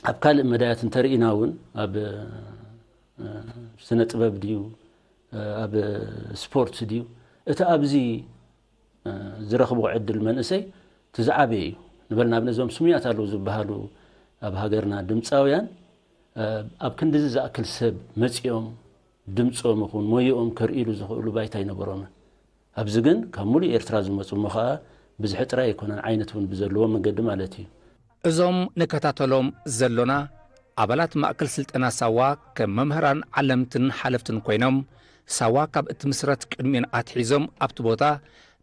ኣብ ካልእ መዳያት እንተርኢና እውን ኣብ ስነ ጥበብ ድዩ ኣብ ስፖርት ድዩ እቲ ኣብዚ ዝረኽቦ ዕድል መንእሰይ እቲ ዝዓበየ እዩ። ንበል ንኣብነት እዞም ስሙያት ኣለዉ ዝበሃሉ ኣብ ሃገርና ድምፃውያን ኣብ ክንድዚ ዝኣክል ሰብ መፂኦም ድምፆም ይኹን ሞይኦም ከርእይሉ ዝኽእሉ ባይታ ኣይነበሮምን። ኣብዚ ግን ካብ ሙሉእ ኤርትራ ዝመፁ እሞ ኸዓ ብዝሒ ጥራይ ኣይኮነን ዓይነት እውን ብዘለዎ መንገዲ ማለት እዩ። እዞም ንከታተሎም ዘሎና ኣባላት ማእከል ስልጠና ሳዋ ከም መምህራን ዓለምትን ሓለፍትን ኮይኖም ሳዋ ካብ እትምስረት ቅድሚኡን ኣትሒዞም ኣብቲ ቦታ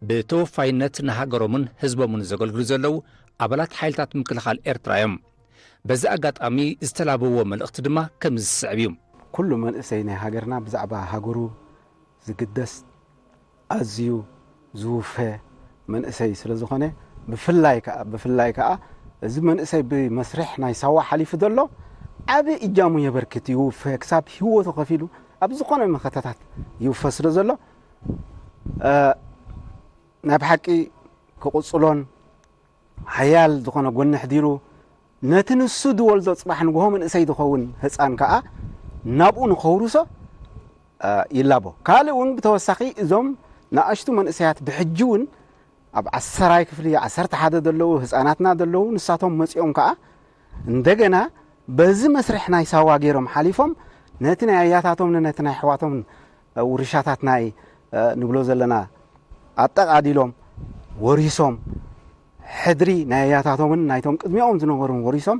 ብተወፋይነት ንሃገሮምን ህዝቦምን ዘገልግሉ ዘለዉ ኣባላት ሓይልታት ምክልኻል ኤርትራ እዮም። በዚ ኣጋጣሚ ዝተላበዎ መልእኽቲ ድማ ከምዚ ዝስዕብ እዩ። ኩሉ መንእሰይ ናይ ሃገርና ብዛዕባ ሃገሩ ዝግደስ ኣዝዩ ዝውፈ መንእሰይ ስለ ዝኾነ ብፍላይ ከዓ ብፍላይ ከዓ እዚ መንእሰይ ብመስርሕ ናይ ሳዋ ሓሊፉ ዘሎ ዓቢ እጃሙ የበርክት ይውፈ ክሳብ ህይወቱ ከፊሉ ኣብ ዝኾነ መኸተታት ይውፈ ስለ ዘሎ ናይ ብሓቂ ክቕፅሎን ሓያል ዝኾነ ጎኒ ኣሕዲሩ ነቲ ንሱ ዝወልዶ ፅባሕ ንግሆ መንእሰይ ዝኸውን ህፃን ከዓ ናብኡ ንኸውርሶ ይላቦ። ካልእ እውን ብተወሳኺ እዞም ንኣሽቱ መንእሰያት ብሕጂ እውን ኣብ ዓሰራይ ክፍሊ ዓሰርተ ሓደ ዘለዉ ህፃናትና ዘለዉ ንሳቶም መፂኦም ከዓ እንደገና በዚ መስርሕ ናይ ሳዋ ገይሮም ሓሊፎም ነቲ ናይ ኣያታቶምን ነቲ ናይ ኣሕዋቶምን ውርሻታት ናይ ንብሎ ዘለና ኣጠቓዲሎም ወሪሶም ሕድሪ ናይ ኣያታቶምን ናይቶም ቅድሚኦም ዝነበሩን ወሪሶም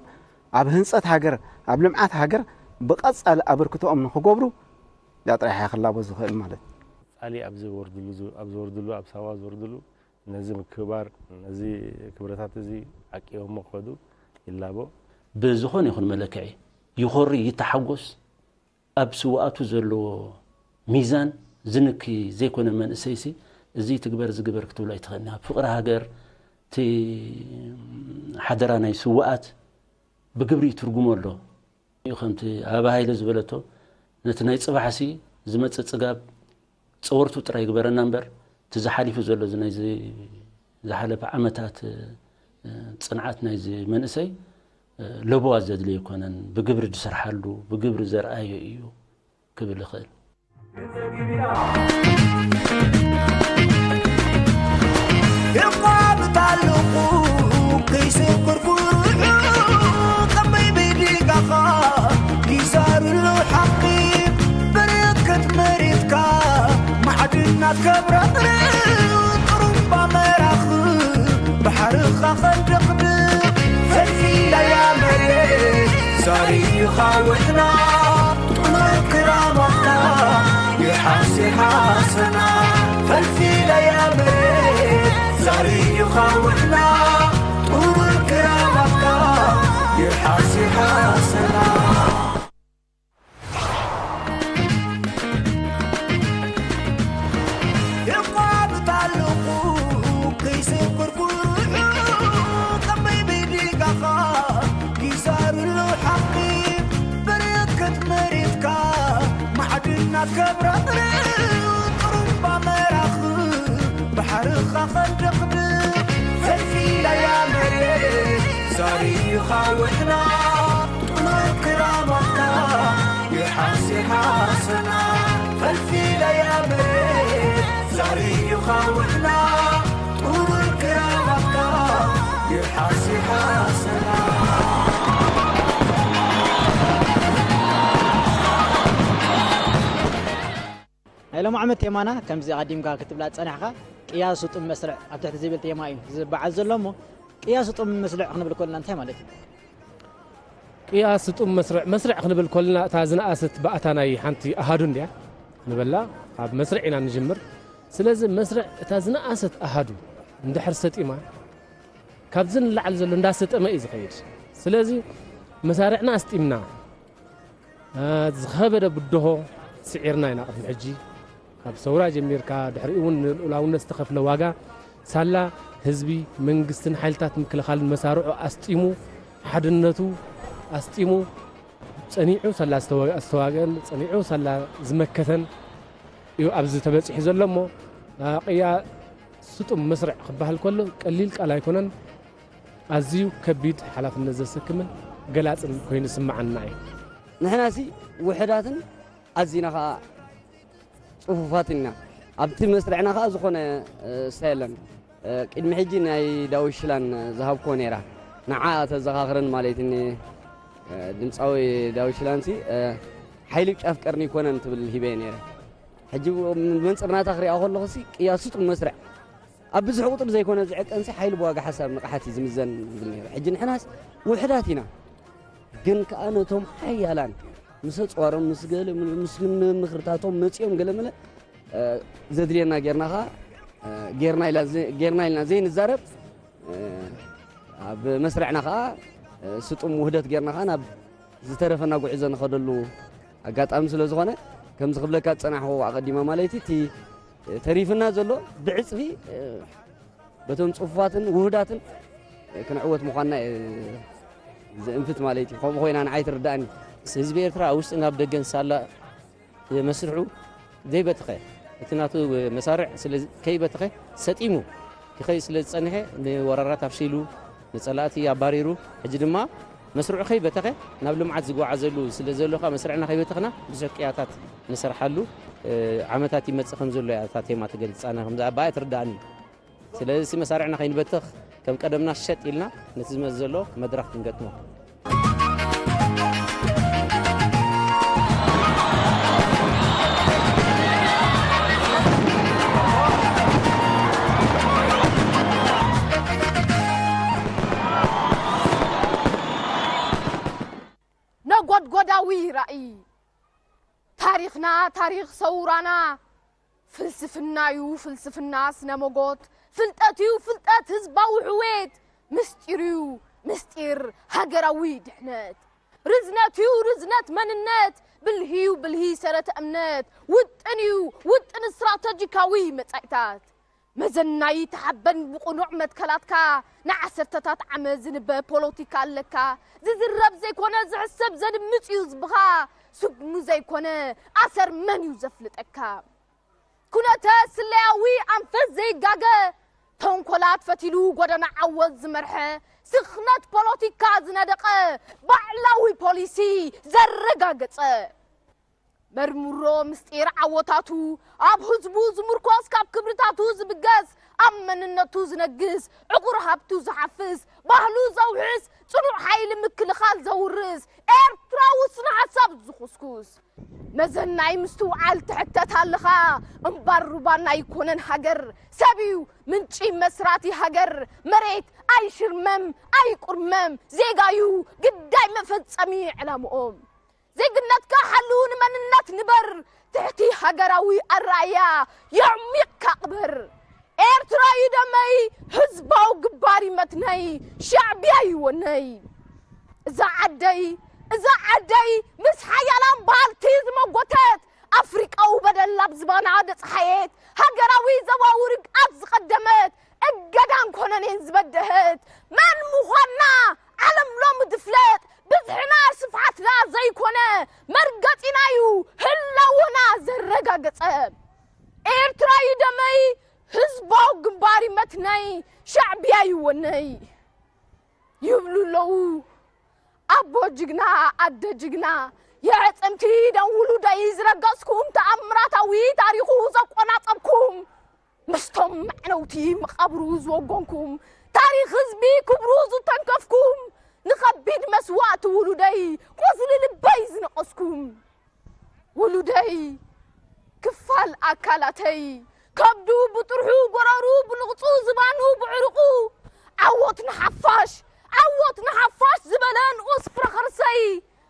ኣብ ህንፀት ሃገር ኣብ ልምዓት ሃገር ብቐፃሊ ኣበርክቶኦም ንክገብሩ ያ ጥራሕ እያ ክላቦ ዝኽእል ማለት እዩ። ፃሊ ኣብ ዝወርድሉ ኣብ ዝወርድሉ ኣብ ሳዋ ዝወርድሉ ነዚ ምክብባር ነዚ ክብረታት እዚ ዓቂቦሞ ክኸዱ ይላቦ። ብዝኾነ ይኹን መለክዒ ይኾሪ ይተሓጎስ ኣብ ስውኣቱ ዘለዎ ሚዛን ዝንኪ ዘይኮነ መንእሰይሲ እዚ ትግበር ዝግበር ክትብሎ ኣይትኽእልን። ኣብ ፍቕሪ ሃገር እቲ ሓደራ ናይ ስውኣት ብግብሪ ይትርጉሞ ኣሎ። ከምቲ ኣበባ ሃይለ ዝበለቶ ነቲ ናይ ፅባሕሲ ዝመፅእ ፅጋብ ፀወርቱ ጥራይ ይግበረና እምበር እቲ ዝሓሊፉ ዘሎ እዚ ናይዚ ዝሓለፈ ዓመታት ፅንዓት ናይዚ መንእሰይ ለበዋ ዘድልዮ ኣይኮነን። ብግብሪ ዝሰርሓሉ ብግብሪ ዘርኣዮ እዩ ክብል ይኽእል። የቋምት ኣለኹ ከይስክር ኩርዑ ከመይ በዲጋኻ ይዛርሉ ሓቂ በረከት መሬትካ ማዕድናት ከብረቕርቕ ጥሩምባ መራኽብ ባሕርኻ ኸንደቕድቕ ፈልፊለያ መሬት ዛሪኻ ውዕና ጥሙር ክራማትካ ይሓሲ ሓሰና ፈልፊለያ መሬት ዛሪኻ ውዕና ጥሙር ክራማትካ ይሓሲ ሓሰና የቋብጥ ኣለኹ ከይስኩር ኩሉ ከመይ ብድጋኻ ይዛርሉ ሓቂ በረከት መሬትካ ማዕድናት ከብረቕርቕ ጥሩምባ መራኽብ ባሕርኻ ኸንደኽድኽ ፈልፊለያ መሬት ዛሪኻ ውሕና ጥሉል ክራማትካ ይሓስ ይሓሰና ፈልፊለያ መሬት ዛሪኻ ውሕና ጥሉል ክራማትካ ይሓስ ይሓሰና። ናይ ሎም ዓመት ቴማና ከምዚ ኣቐዲምካ ክትብላ ዝጸናሕካ ቅያ ስጡም መስርዕ ኣብ ትሕቲ ዝብል ቴማ እዩ ዝበዓል ዘሎ እሞ ቅያ ስጡም መስርዕ ክንብል ከለና እንታይ ማለት እዩ? ቅያ ስጡም መስርዕ መስርዕ ክንብል ከለና እታ ዝነኣሰት ባእታ ናይ ሓንቲ ኣሃዱ እንድያ ንበላ ካብ መስርዕ ኢና ንጅምር። ስለዚ መስርዕ እታ ዝነኣሰት ኣሃዱ እንድሕር ሰጢማ ካብዚ ንላዕሊ ዘሎ እንዳሰጠመ እዩ ዝኸይድ። ስለዚ መሳርዕና ኣስጢምና ዝኸበደ ብድሆ ስዒርና ኢና ቅድሚ ሕጂ ካብ ሰውራ ጀሚርካ ድሕሪኡ እውን ንልኡላውነት ዝተኸፍለ ዋጋ ሳላ ህዝቢ መንግስትን ሓይልታት ምክልኻልን መሳርዑ ኣስጢሙ ሓድነቱ ኣስጢሙ ጸኒዑ ሳላ ዝተዋግአን ጸኒዑ ሳላ ዝመከተን እዩ ኣብዚ ተበጺሑ ዘሎ እሞ ቅያ ስጡም መስርዕ ክበሃል ከሎ ቀሊል ቃል ኣይኮነን። ኣዝዩ ከቢድ ሓላፍነት ዘሰክምን ገላጽን ኮይኑ ዝስምዓና እዩ። ንሕናሲ ውሕዳትን ኣዚና ኸዓ ጽፉፋትን ኢና። ኣብቲ መስርዕና ኸዓ ዝኾነ ስታ የለን። ቅድሚ ሕጂ ናይ ዳዊት ሽላን ዝሃብክዎ ነይራ። ንዓ ተዘኻኽረን ማለት እኒ ድምፃዊ ዳዊት ሽላንሲ ሓይሊ ጫፍ ቀርኒ ይኮነን ትብል ሂበየ ነይረ። ሕጂ መንፅር ናታ ክሪኣ ከለኹሲ ቅያ ስጡም መስርዕ ኣብ ብዙሕ ቁፅሪ ዘይኮነ ዝዕቀንሲ ሓይሊ ብዋጋ ሓሳብ ንቕሓት እዩ ዝምዘን ዝብል ነይሩ። ሕጂ ንሕናስ ውሕዳት ኢና፣ ግን ከኣ ነቶም ሓያላን ምስ ኣፅዋሮም ምስ ገለ ምስ ምምኽርታቶም መፂኦም ገለመለ ዘድልየና ጌርና ኸዓ ጌርና ኢልና ዘይንዛረብ ኣብ መስርዕና ኸዓ ስጡም ውህደት ጌርና ኸዓ ናብ ዝተረፈና ጉዕዞ ንኸደሉ ኣጋጣሚ ስለ ዝኾነ ከምዚ ክብለካ ዝፀናሕኹ ኣቐዲመ ማለት እቲ ተሪፍና ዘሎ ብዕፅፊ በቶም ፅፉፋትን ውህዳትን ክንዕወት ምዃንና እየ ዘእንፍት ማለት እዩ። ከምኡ ኮይና ንዓይ ትርዳእኒ። ህዝቢ ኤርትራ ኣብ ውሽጥን ኣብ ደገን ሳላ መስርሑ ዘይበተኸ እቲ ናቱ መሳርዕ ከይበተኸ ሰጢሙ ክኸይድ ስለ ዝፀንሐ ንወራራት ኣፍሺሉ ንፀላእቲ ኣባሪሩ ሕጂ ድማ መስርዑ ከይበተኸ ናብ ልምዓት ዝጓዓዘሉ ስለ ዘሎ ከዓ መስርዕና ከይበተኽና ብዙሕ ቅያታት ንሰርሓሉ ዓመታት ይመፅእ ከም ዘሎ እያ እታ ቴማ ትገልፃና ከምዚ ኣባኣ ትርዳእኒ። ስለዚ መሳርዕና ከይንበትኽ ከም ቀደምና ሸጥ ኢልና ነቲ ዝመጽእ ዘሎ መድረኽ ክንገጥሞ። ነጎድጎዳዊ ራእይ ታሪኽና ታሪኽ ሰውራና ፍልስፍናዩ ፍልስፍና ስነ መጎት ፍልጠትዩ ፍልጠት ህዝባዊ ሕውየት ምስጢርዩ ምስጢር ሃገራዊ ድሕነት ርዝነትዩ ርዝነት መንነት ብልሂዩ ብልሂ ሰረተ እምነት ውጥንዩ ውጥን ስትራተጂካዊ መጻኢታት መዘናይ ተሓበን ብቕኑዕ መትከላትካ ንዓሰርተታት ዓመት ዝንበ ፖለቲካ ኣለካ ዝዝረብ ዘይኮነ ዝሕሰብ ዘድምጽ እዩ ዝብኻ ስሙ ዘይኮነ ኣሰር መን እዩ ዘፍልጠካ ኩነተ ስለያዊ ኣንፈት ዘይጋገ ተንኮላት ፈቲሉ ጎደና ዓወት ዝመርሐ ስኽነት ፖለቲካ ዝነደቐ ባዕላዊ ፖሊሲ ዘረጋገጸ መርምሮ ምስጢር ዓወታቱ ኣብ ህዝቡ ዝምርኮስ ካብ ክብርታቱ ዝብገስ ኣብ መንነቱ ዝነግስ ዕቑር ሃብቱ ዝሓፍስ ባህሉ ዘውሕስ ጽኑዕ ሓይሊ ምክልኻል ዘውርስ ኤርትራዊ ስነ ሓሳብ ዝኹስኩስ መዘናይ ምስትውዓል ትሕተት ኣለኻ እምባር ሩባና ኣይኮነን ሃገር ሰብ እዩ ምንጪ መስራቲ ሃገር መሬት ኣይሽርመም ኣይቁርመም ዜጋዩ ግዳይ መፈጸሚ ዕላምኦም ዜግነትካ ሓሉ ንመንነት ንበር ትሕቲ ሃገራዊ ኣረኣያ የዕሚቕካ ቅበር ኤርትራ እዩ ደመይ ህዝባዊ ግንባር እዩ መትነይ ሻዕብያ እዩ ወነይ እዛ ዓደይ እዛ ዓደይ ምስ ሓያላን በሃልቲ ዝመጎተት ኣፍሪቃዊ በደል ኣብ ዝባና ደጽሓየት፣ ሃገራዊ ዘባዊ ርግኣት ዝቐደመት፣ እገዳን ኮነኔን ዝበደሀት፣ መን ምዃንና ዓለም ሎሚ ትፍለጥ፣ ብዝሕና ስፍሓትና ዘይኮነ፣ መርገጺናዩ ህላወና ዘረጋገጸ። ኤርትራዩ ደመይ፣ ህዝባዊ ግንባር ይመትነይ፣ ሻዕብያዩ ወነይ። ይብሉ ኣለዉ። ኣቦ ጅግና፣ ኣደ ጅግና፣ የዕጽምቲ ደም ውሉደይ ዝረገጽኩም፣ ተኣምራታዊ ታሪኹ ዘቆናጸብኩም፣ ምስቶም መዕነውቲ መቓብሩ ዝወገንኩም፣ ታሪኽ ህዝቢ ክብሩ ዝተንከፍኩም፣ ንኸቢድ መስዋእቲ ውሉደይ ቁስሊ ልበይ ዝነቐስኩም። ውሉደይ፣ ክፋል ኣካላተይ፣ ከብዱ ብጥርሑ፣ ጎረሩ ብልቕጹ፣ ዝባኑ ብዕርቑ፣ ዓወት ንሓፋሽ፣ ዓወት ንሓፋሽ ዝበለ ንኡስ ፍረ ከርሰይ፣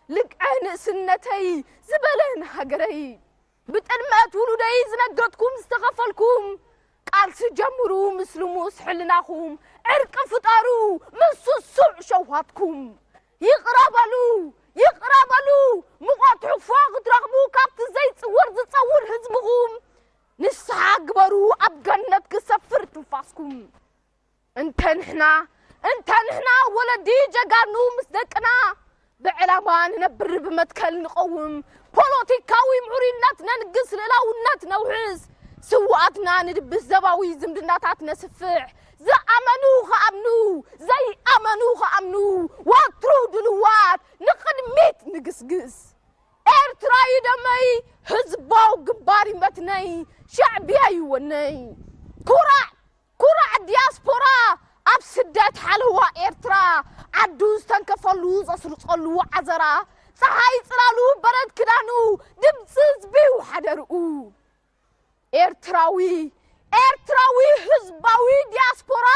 ልግዐ ንእስነተይ ዝበለ ንሃገረይ። ብጥልመት ውሉደይ ዝነገድኩም ዝተኸፈልኩም፣ ቃልሲ ጀምሩ ምስ ልሙስ ሕልናኹም፣ ዕርቂ ፍጠሩ ምስ ስሱዕ ሸውሃትኩም። ይቕረ በሉ፣ ይቕረ በሉ፣ ሙቐት ሕፎ ክትረኽቡ ካብቲ ዘይጽወር ዝጸውር ህዝብኹም። ንስሓ ግበሩ ኣብ ገነት ክሰፍር ትንፋስኩም። እንተ ንሕና፣ እንተ ንሕና ወለዲ ጀጋኑ ምስ ደቅና፣ ብዕላማ ንነብር ብመትከል ንቐውም፣ ፖለቲካዊ ምዕሩይነት ነንግስ፣ ልእላውነት ነውሕስ፣ ስውኣትና ንድብስ፣ ዘባዊ ዝምድናታት ነስፍሕ፣ ዝኣመኑ ክኣምኑ፣ ዘይኣመኑ ክኣምኑ፣ ወትሩ ድልዋት ንቕድሚት ንግስግስ። ኤርትራዩ ደመይ፣ ህዝባዊ ግንባር ይመትነይ፣ ሻዕብያዩ ወነይ። ኩራዕ፣ ኩራዕ ዲያስፖራ፣ ኣብ ስደት ሓለዋ ኤርትራ፣ ዓዱ ዝተንከፈሉ ዘስርጸሉ ዓዘራ፣ ጸሓይ ጽላሉ በረድ ክዳኑ፣ ድምጺ ህዝቢ ሓደርኡ። ኤርትራዊ፣ ኤርትራዊ ህዝባዊ ዲያስፖራ፣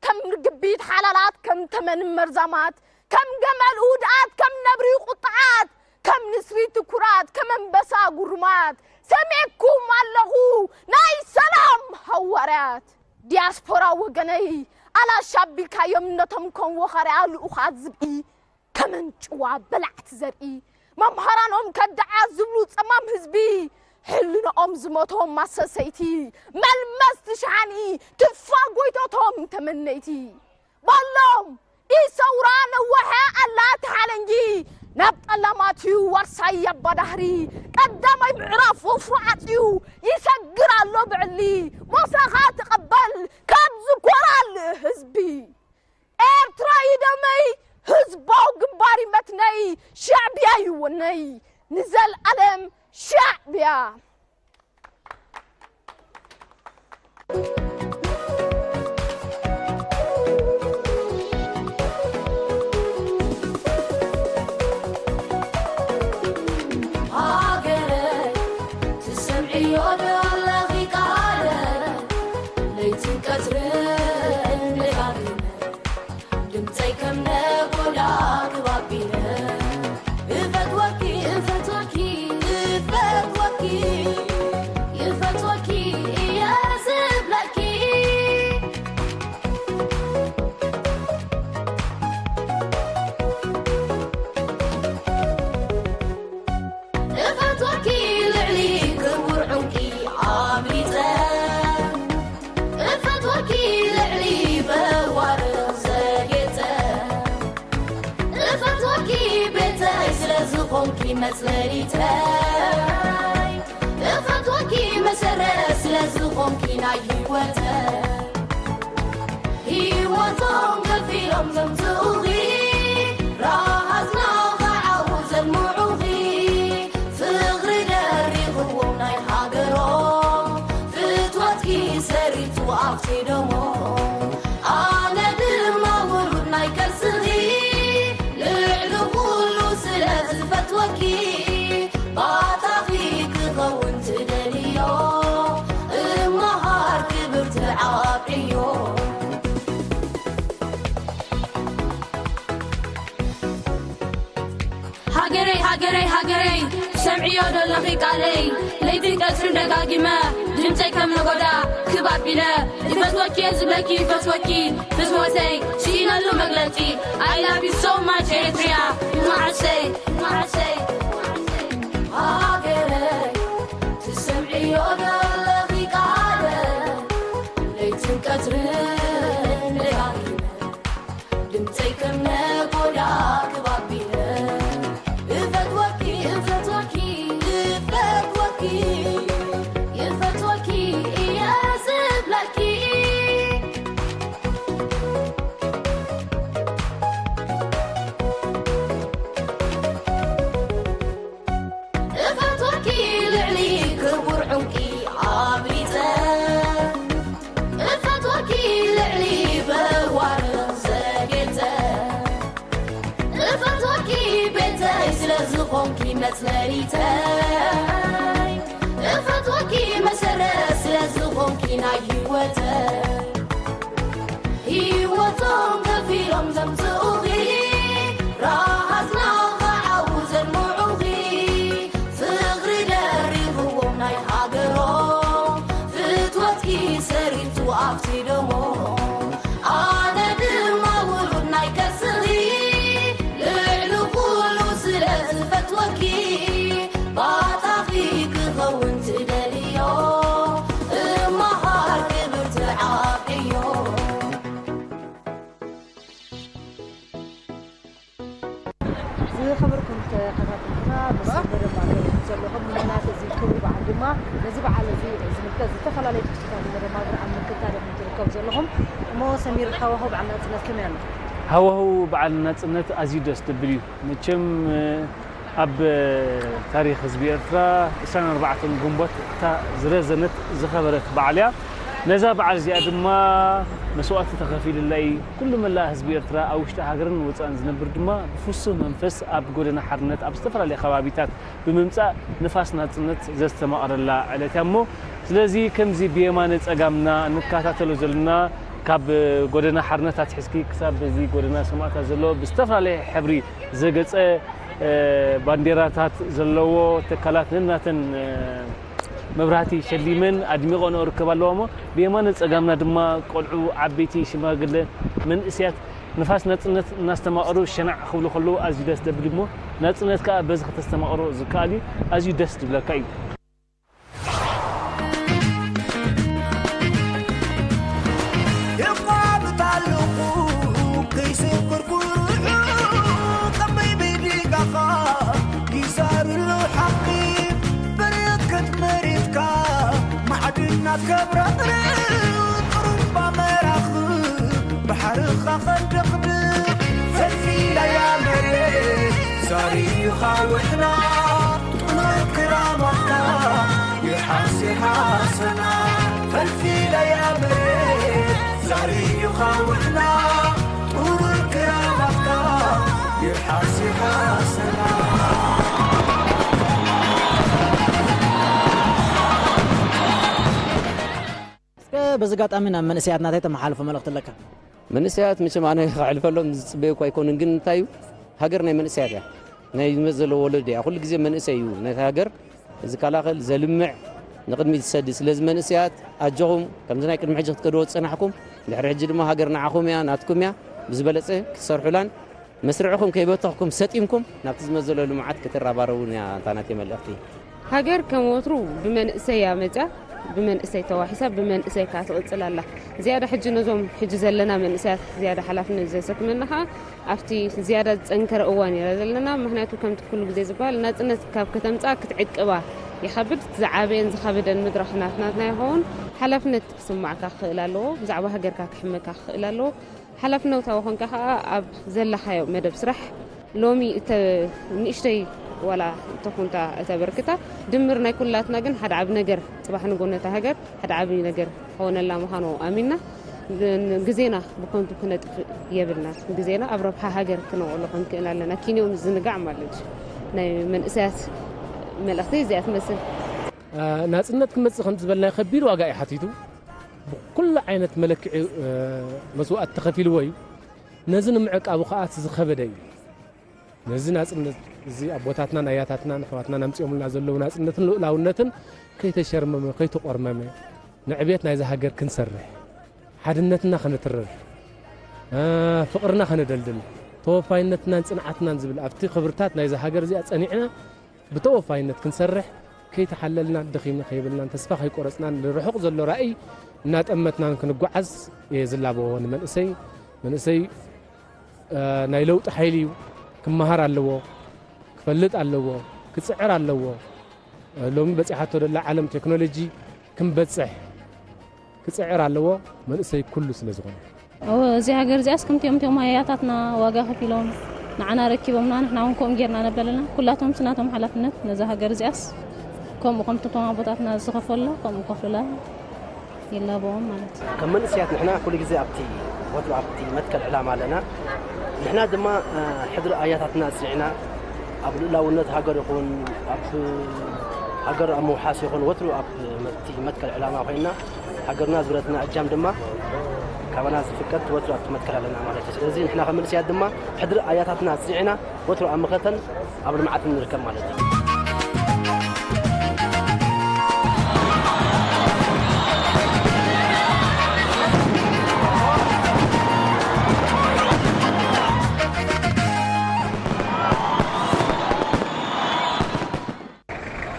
ከም ርግቢት ሓላላት፣ ከም ተመን መርዛማት፣ ከም ገመል ውድኣት፣ ከም ነብሪ ቁጥዓት፣ ከም ንስሪ ትኩራት፣ ከም ኣንበሳ ጉሩማት፣ ሰሚዕኩም ኣለኹ ናይ ሰላም ሃዋርያት። ዲያስፖራ ወገነይ፣ ኣላሻ ኣቢልካዮም ነቶም ከም ወኸርያ ልኡኻት ዝብኢ፣ ከመን ጭዋ በላዕቲ ዘርኢ፣ መምሃራኖም ከዳዓት ዝብሉ ጸማም ህዝቢ፣ ሕልንኦም ዝሞቶም ማሰሰይቲ፣ መልመስቲ ሸሓኒ፣ ትፋ ጎይቶቶም ተመነይቲ። በሎም፣ ኢሰውራ ነወሐ ኣላ ተሓለንጊ፣ ናብ ጠላማትዩ ዋርሳይ ኣባዳህሪ፣ ቀዳማይ ምዕራፍ ወፍሩ ዓጽዩ፣ ይሰግር ኣሎ ብዕሊ፣ ሞሳኻ ተቐበል፣ ካብ ዝኮራል ህዝቢ። ኤርትራዩ ደመይ፣ ህዝባዊ ግንባር ይመትነይ፣ ሻዕብያዩ ወነይ፣ ንዘልኣለም ሻዕብያ። ሃገረይ፣ ትሰምዕዮ ዶ ኣለኺ ቃለ? ለይትን ቀትርን ደጋጊመ፣ ድምፀይ ከም ነጎዳ ክባቢለ፣ እፈትወኪ፣ እፈትወኪ፣ እፈትወኪ፣ እፈትወኪ እየ ዝብለኪ። እፈትወኪ ልዕሊ ክቡር ዕንቂ ኣምሊጸ፣ እፈትወኪ ልዕሊ በዋርቕ ዘጌጸ፣ እፈትወኪ ቤተይ ስለ ዝኾንኪ መጽለሊተይ፣ እፈትወኪ መሰረት ስለ ዝኾንኪ ናይ ህይወተይ። ህይወቶም ከፊሎም ዘምጽኡኺ፣ ረሃጽና ኸዓው ዘልምዑኺ፣ ፍቕሪ ደሪኽዎም ናይ ሃገሮም፣ ፍትወትኪ ሰሪቱ ኣብቲ ደሞም። ኣነ ድማ ውሉድ ናይ ከርስኺ፣ ልዕሊ ኩሉ ስለ ዝፈትወኪ፣ ባታኺ ክኸውን ትደልዮ፣ እመሃር ክብርቲ ዓብዕዮ። ሃገረይ፣ ሃገረይ፣ ሃገረይ፣ ትሰምዕዮ ዶ ኣለኺ ቃለይ? ለይትን ቀትርን ደጋጊመ፣ ድምፀይ ከም ነጎዳ ክብ ኣቢለ፣ ይፈትወኪ እየ ዝብለኪ፣ ይፈትወኪ፣ ፍትወተይ፣ ስኢነሉ መግለጺ። I love you so much ኤርትርያ፣ መዓሰይ፣ መዓሰይ፣ መዓሰይ። ሃገረይ፣ ዮደለኺ ቃለ ለይትን ቀትርን ደጋጊመ ድምፀይ ከም ነጎዳ ክባቢለ እፈትወኪ እፈትወኪ እፈትወኪ እፈትወኪ እየ ዝብለኪ። እፈትወኪ ልዕሊ ክቡር ዕንቂ ኣብሊፀ እፈትወኪ ልዕሊ በዋር ዘጌፀ እፈትወኪ ቤተይ ስለ ዝኾንኪ መፅለሊተይ እፈትወኪ መሰረት ስለ ዝኾንኪ ናይ ህይወተይ ህይወቶም ከፊሎም ዘምጽኡኺ ራሃጽና ኸዓው ዘልምዑኺ ፍቕሪ ደሪኽዎም ናይ ሃገሮም ፍትወትኪ ሰሪቱ ኣብቲ ደሞም ኣነ ድማ ውሉድ ናይ ከርስኺ ልዕሊ ኩሉ ስለ ዝፈትወኪ ባታኺ ክኸውን ትደልዮ እመሃር ክብርቲ ዓብዮ። ዝኸበርኩም ተኸታተልትና፣ ምስ መደብ ኣቕሪብኩም ዘለኹም ምናልባት እዚ ክብሪ በዓል ድማ ነዚ በዓል እዚ ዝምልከት ዝተፈላለዩ ትሕዝቶታት መደብ ኣብ ምክትታል ኢኹም ትርከቡ ዘለኹም። እሞ ሰሚር፣ ሃዋህው በዓል ናጽነት ከመይ ኣሎ? ሃዋህው በዓል ናጽነት ኣዝዩ ደስ ዘብል እዩ። መቸም ኣብ ታሪኽ ህዝቢ ኤርትራ ዕስራን ኣርባዕተን ግንቦት እታ ዝረዘነት ዝኸበረት በዓል እያ። ነዛ በዓል እዚኣ ድማ መስዋእቲ ተኸፊልላ እዩ። ኩሉ መላእ ህዝቢ ኤርትራ ኣብ ውሽጢ ሃገርን ወጻእን ዝነብር ድማ ብፍሱህ መንፈስ ኣብ ጎደና ሓርነት ኣብ ዝተፈላለየ ከባቢታት ብምምጻእ ንፋስ ናጽነት ዘስተማቐረላ ዕለት እያ እሞ፣ ስለዚ ከምዚ ብየማነ ጸጋምና ንከታተሎ ዘለና ካብ ጎደና ሓርነት ኣትሒዝኪ ክሳብ በዚ ጎደና ሰማእታት ዘሎ ብዝተፈላለየ ሕብሪ ዘገጸ ባንዴራታት ዘለዎ ትካላት ነናተን መብራህቲ ሸሊመን ኣድሚቐንኦ ይርከባ ኣለዋ እሞ ብየማነ ጸጋምና ድማ ቆልዑ፣ ዓበይቲ፣ ሽማግለ፣ መንእሰያት ንፋስ ናጽነት እናስተማቐሩ ሸናዕ ክብሉ ከለዉ ኣዝዩ ደስ ዘብል እዩ እሞ ናጽነት ከኣ በዚ ከተስተማቕሮ ዝከኣል እዩ። ኣዝዩ ደስ ዝብለካ እዩ። የቋምት ኣለኹ ከይስክር ኩርዑ ከመይ ብድጋኻ ይዛርሉ ሓቂ በረከት መሬትካ ማዕድናት ከብረቕርብ ጥሩምባ መራኽብ ባሕርኻ ኸንደቕድቕ ፈልፊላያ መሬት ዛሪኻ ውሕና ጥኑር ክራማትካ ይሓስ ይሓሰና ፈልፊላያ መሬት ዛሪኻ ውሕና ጥኑር ክራማትካ ይሓስ ይሓሰና። እስከ በዚ ኣጋጣሚ ናብ መንእሰያትና እንታይ ተመሓላልፎ መልእኽቲ ኣለካ? መንእሰያት መቸም ኣነ ከሕልፈሎም ዝፅበየኩ ኣይኮኑን፣ ግን እንታይ እዩ ሃገር ናይ መንእሰያት እያ፣ ናይ ዝመፅእ ዘሎ ወለዶ እያ። ኩሉ ግዜ መንእሰይ እዩ ነቲ ሃገር ዝከላኸል፣ ዘልምዕ፣ ንቕድሚት ዝሰድድ። ስለዚ መንእሰያት ኣጆኹም፣ ከምዚ ናይ ቅድሚ ሕጂ ክትከድዎ ዝፀናሕኩም፣ ድሕሪ ሕጂ ድማ ሃገር ንዓኹም እያ፣ ናትኩም እያ፣ ብዝበለፀ ክትሰርሑላን መስርዕኹም ከይበተኽኩም ሰጢምኩም ናብቲ ዝመዘሎ ልምዓት ክትረባረቡን እያ እታ ናተይ መልእኽቲ። ሃገር ከም ወትሩ ብመንእሰይ እያ መፅያ፣ ብመንእሰይ ተዋሒሳ፣ ብመንእሰይ ከዓ ትቕፅል ኣላ። ዝያዳ ሕጂ ነዞም ሕጂ ዘለና መንእሰያት ዝያዳ ሓላፍነት ዘሰክመና ከዓ ኣብቲ ዝያዳ ዝፀንከረ እዋን ኢና ዘለና። ምኽንያቱ ከምቲ ኩሉ ግዜ ዝበሃል ናፅነት ካብ ከተምፅኣ ክትዕቅባ ይኸብድ፣ ዝዓበየን ዝኸበደን ምድራኽ ናትና ይኸውን። ሓላፍነት ክስማዕካ ክኽእል ኣለዎ፣ ብዛዕባ ሃገርካ ክሕመካ ክኽእል ኣለዎ። ሓላፍነታዊ ኮንካ ከኣ ኣብ ዘለኻዮ መደብ ስራሕ ሎሚ እተ ንእሽተይ ዋላ እንተኾንካ እተበርክታ ድምር ናይ ኩላትና ግን ሓደ ዓቢ ነገር ጽባሕ ንጎ ነታ ሃገር ሓደ ዓቢ ነገር ክኾነላ ምዃኑ ኣሚንና ግዜና ብኮንቱ ክነጥፍእ የብልና። ግዜና ኣብ ረብሓ ሃገር ክነውዕሎ ክንክእል ኣለና። ኪንዮ ምዝንጋዕ ማለት እዩ። ናይ መንእሰያት መልእኽቲ እዚኣ ትመስል። ናጽነት ክመጽእ ከም ዝበልናዮ ከቢድ ዋጋ እዩ ሓቲቱ። ብኩሉ ዓይነት መለክዒ መስዋእቲ ተኸፊልዎ እዩ። ነዚ ንምዕቃቡ ከኣ እቲ ዝኸበደ እዩ። ነዚ ናጽነት እዚ ኣቦታትናን ኣያታትናን ኣሕዋትናን ኣምጺኦምልና ዘለዉ ናጽነትን ልኡላውነትን ከይተሸርመመ ከይተቖርመመ ንዕቤት ናይዛ ሃገር ክንሰርሕ፣ ሓድነትና ከነትርር፣ ፍቕርና ከነደልድል፣ ተወፋይነትናን ጽንዓትናን ዝብል ኣብቲ ክብርታት ናይዛ ሃገር እዚኣ ጸኒዕና ብተወፋይነት ክንሰርሕ ከይተሓለልናን ደኺምና ከይበልናን ተስፋ ከይቆረጽናን ንርሑቕ ዘሎ ራእይ እናጠመትናን ክንጓዓዝ እየ ዝላበዎ ንመንእሰይ። መንእሰይ፣ እ፣ ናይ ለውጢ ሓይሊ እዩ። ክመሃር ኣለዎ፣ ክፈልጥ ኣለዎ፣ ክጽዕር ኣለዎ። እ፣ ሎሚ በጺሓቶ ዘላ ዓለም ቴክኖሎጂ ክንበጽሕ ክጽዕር ኣለዎ፣ መንእሰይ ኩሉ ስለ ዝኾነ። እወ፣ እዚ ሃገር እዚኣስ ከምቲኦም እቲኦም ኣያታትና ዋጋ ከፊሎም ንዓና ረኪቦምና፣ ንሕና እውን ከምኡ ጌርና ነብለለና። ኩላቶም ስናቶም ሓላፍነት ነዛ ሃገር እዚኣስ ከምኡ ከምቲ እቶም ኣቦታትና ዝኸፈሎ ከምኡ ከፍሉላ ይላበዎም ማለት እዩ። ከም መንእሰያት ንሕና ኩሉ ግዜ ኣብቲ ወትሩ ኣብቲ መትከል ዕላማ ኣለና። ንሕና ድማ፣ እ፣ ሕድሪ ኣያታትና ኣጽኒዕና ኣብ ልኡላውነት ሃገር ይኹን ኣብ ሃገር ኣብ ምውሓስ ይኹን ወትሩ ኣብ መቲ-፣ መትከል ዕላማ ኮይንና ሃገርና ዝበለትና እጃም ድማ ካባና ዝፍቀድ ወትሩ ኣብቲ መትከል ኣለና ማለት እዩ። ስለዚ ንሕና ከም መንእሰያት ድማ ሕድሪ ኣያታትና ኣጽኒዕና ወትሩ ኣብ መኸተን ኣብ ልምዓትን ንርከብ ማለት እዩ።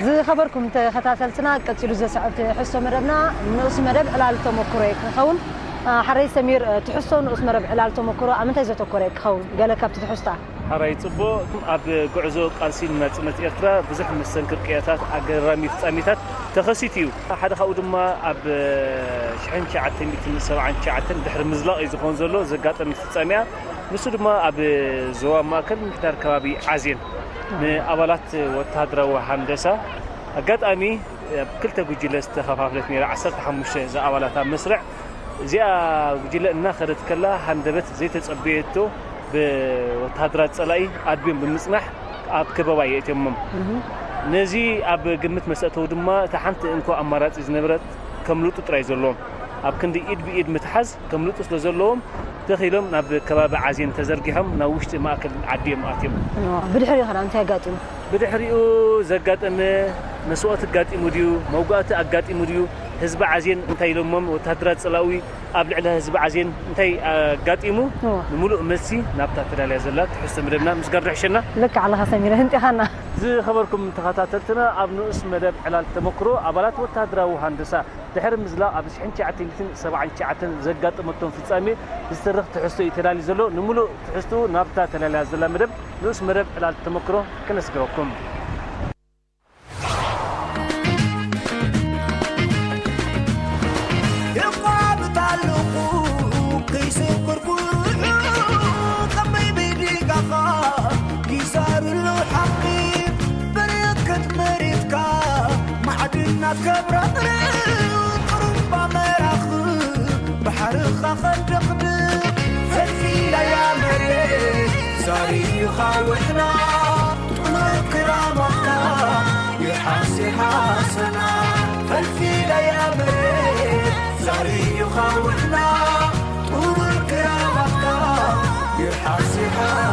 ዝኸበርኩም ተኸታተልትና፣ ቀጺሉ ዘስዕብ ትሕዝቶ መደብና ንኡስ መደብ ዕላል ተመክሮ እዩ ክኸውን። አ፣ ሓረይ ሰሚር፣ እ፣ ትሕዝቶ ንኡስ መደብ ዕላል ተመክሮ ኣብ ምንታይ ዘተኮረ እዩ ክኸውን? ገለ ካብቲ ትሕዝቶኣ። ሓራይ ጽቡቕ። ኣብ ጉዕዞ ቃልሲ ናጽነት ኤርትራ ብዙሕ መስተንክር ቅያታት፣ ኣገራሚ ፍጻሜታት ተኸሲቱ እዩ። ሓደ ካብኡ ድማ ኣብ ሽሕን ትሽዓተ ሚእትን ሰብዓን ትሽዓተን ድሕሪ ምዝላቕ እዩ ዝኸውን ዘሎ ዘጋጠመ ፍጻሜያ። ንሱ ድማ ኣብ ዞባ ማእከል ምሕዳር ከባቢ ዓዜን ንኣባላት ወተሃደራዊ ሃንደሳ ኣጋጣሚ ኣብ ክልተ ጉጅለ ዝተኸፋፍለት ነይራ፣ ዓሰርተ ሓሙሽተ ዝኣባላታ መስርዕ። እዚኣ ጉጅለ እናኸደት ከላ ሃንደበት ዘይተጸበየቶ ብወተሃደራት ጸላኢ ኣድብዮም ብምጽናሕ ኣብ ከበባ የእትዮሞም። ነዚ ኣብ ግምት ምስ ኣእተዉ ድማ እታ ሓንቲ እንኮ ኣማራጺ ዝነበረት ከምልጡ ጥራይ ዘለዎም። ኣብ ክንዲ ኢድ ብኢድ ምትሓዝ ከምልጡ ስለ ዘለዎም ተኺሎም ናብ ከባቢ ዓዜን ተዘርጊሖም ናብ ውሽጢ ማእከል ዓዲ እዮም ኣትዮም። ብድሕሪኡ ኸ እንታይ ኣጋጢሙ? ብድሕሪኡ ዘጋጠመ መስዋእቲ ኣጋጢሙ ድዩ፣ መውጋእቲ ኣጋጢሙ ድዩ፣ ህዝቢ ዓዜን እንታይ ኢሎሞም፣ ወተሃደራት ጸላዊ ኣብ ልዕሊ ህዝቢ ዓዜን እንታይ ኣጋጢሙ፣ እዎ። ንምሉእ መልሲ ናብታ ተዳልያ ዘላ ትሕዝቶ መደብና ምስጋር ድሕሸና። ልክዕ ኣለኻ ሰሚረ፣ ህንጢኻና። ዝኸበርኩም ተኸታተልትና፣ ኣብ ንኡስ መደብ ዕላል ተመክሮ ኣባላት ወተሃደራዊ ሃንደሳ ድሕሪ ምዝላቕ ኣብ ሽሕን ትሽዓተ ሚእትን ሰብዓን ትሽዓተን ዘጋጠመቶም ፍጻሜ ዝተርኽ ትሕዝቶ እዩ ተዳልዩ ዘሎ። ንምሉእ ትሕዝትኡ ናብታ ተዳልያ ዘላ መደብ፣ ንኡስ መደብ ዕላል ተመክሮ፣ ክነስግረኩም። የቋብጥ ኣለኹ ከይሰከርኩ፣ ከመይ ብድጋኻ ይዛርሉ ሓቂ፣ በረከት መሬትካ ማዕድናት ከብረቕርቕ፣ ጥሩምባ መራኽብ ባሕርኻ ከደቕድቕ፣ ፈልፊላያ መሬት ዛሪዩ ኻውሕና፣ ጥሙር ክራማትካ ይሓስ ይሓሰና፣ ፈልፊላያ መሬት ዛሪዩ ኻውሕና፣ ጥሙር ክራማትካ ይሓስ ይሓሰና።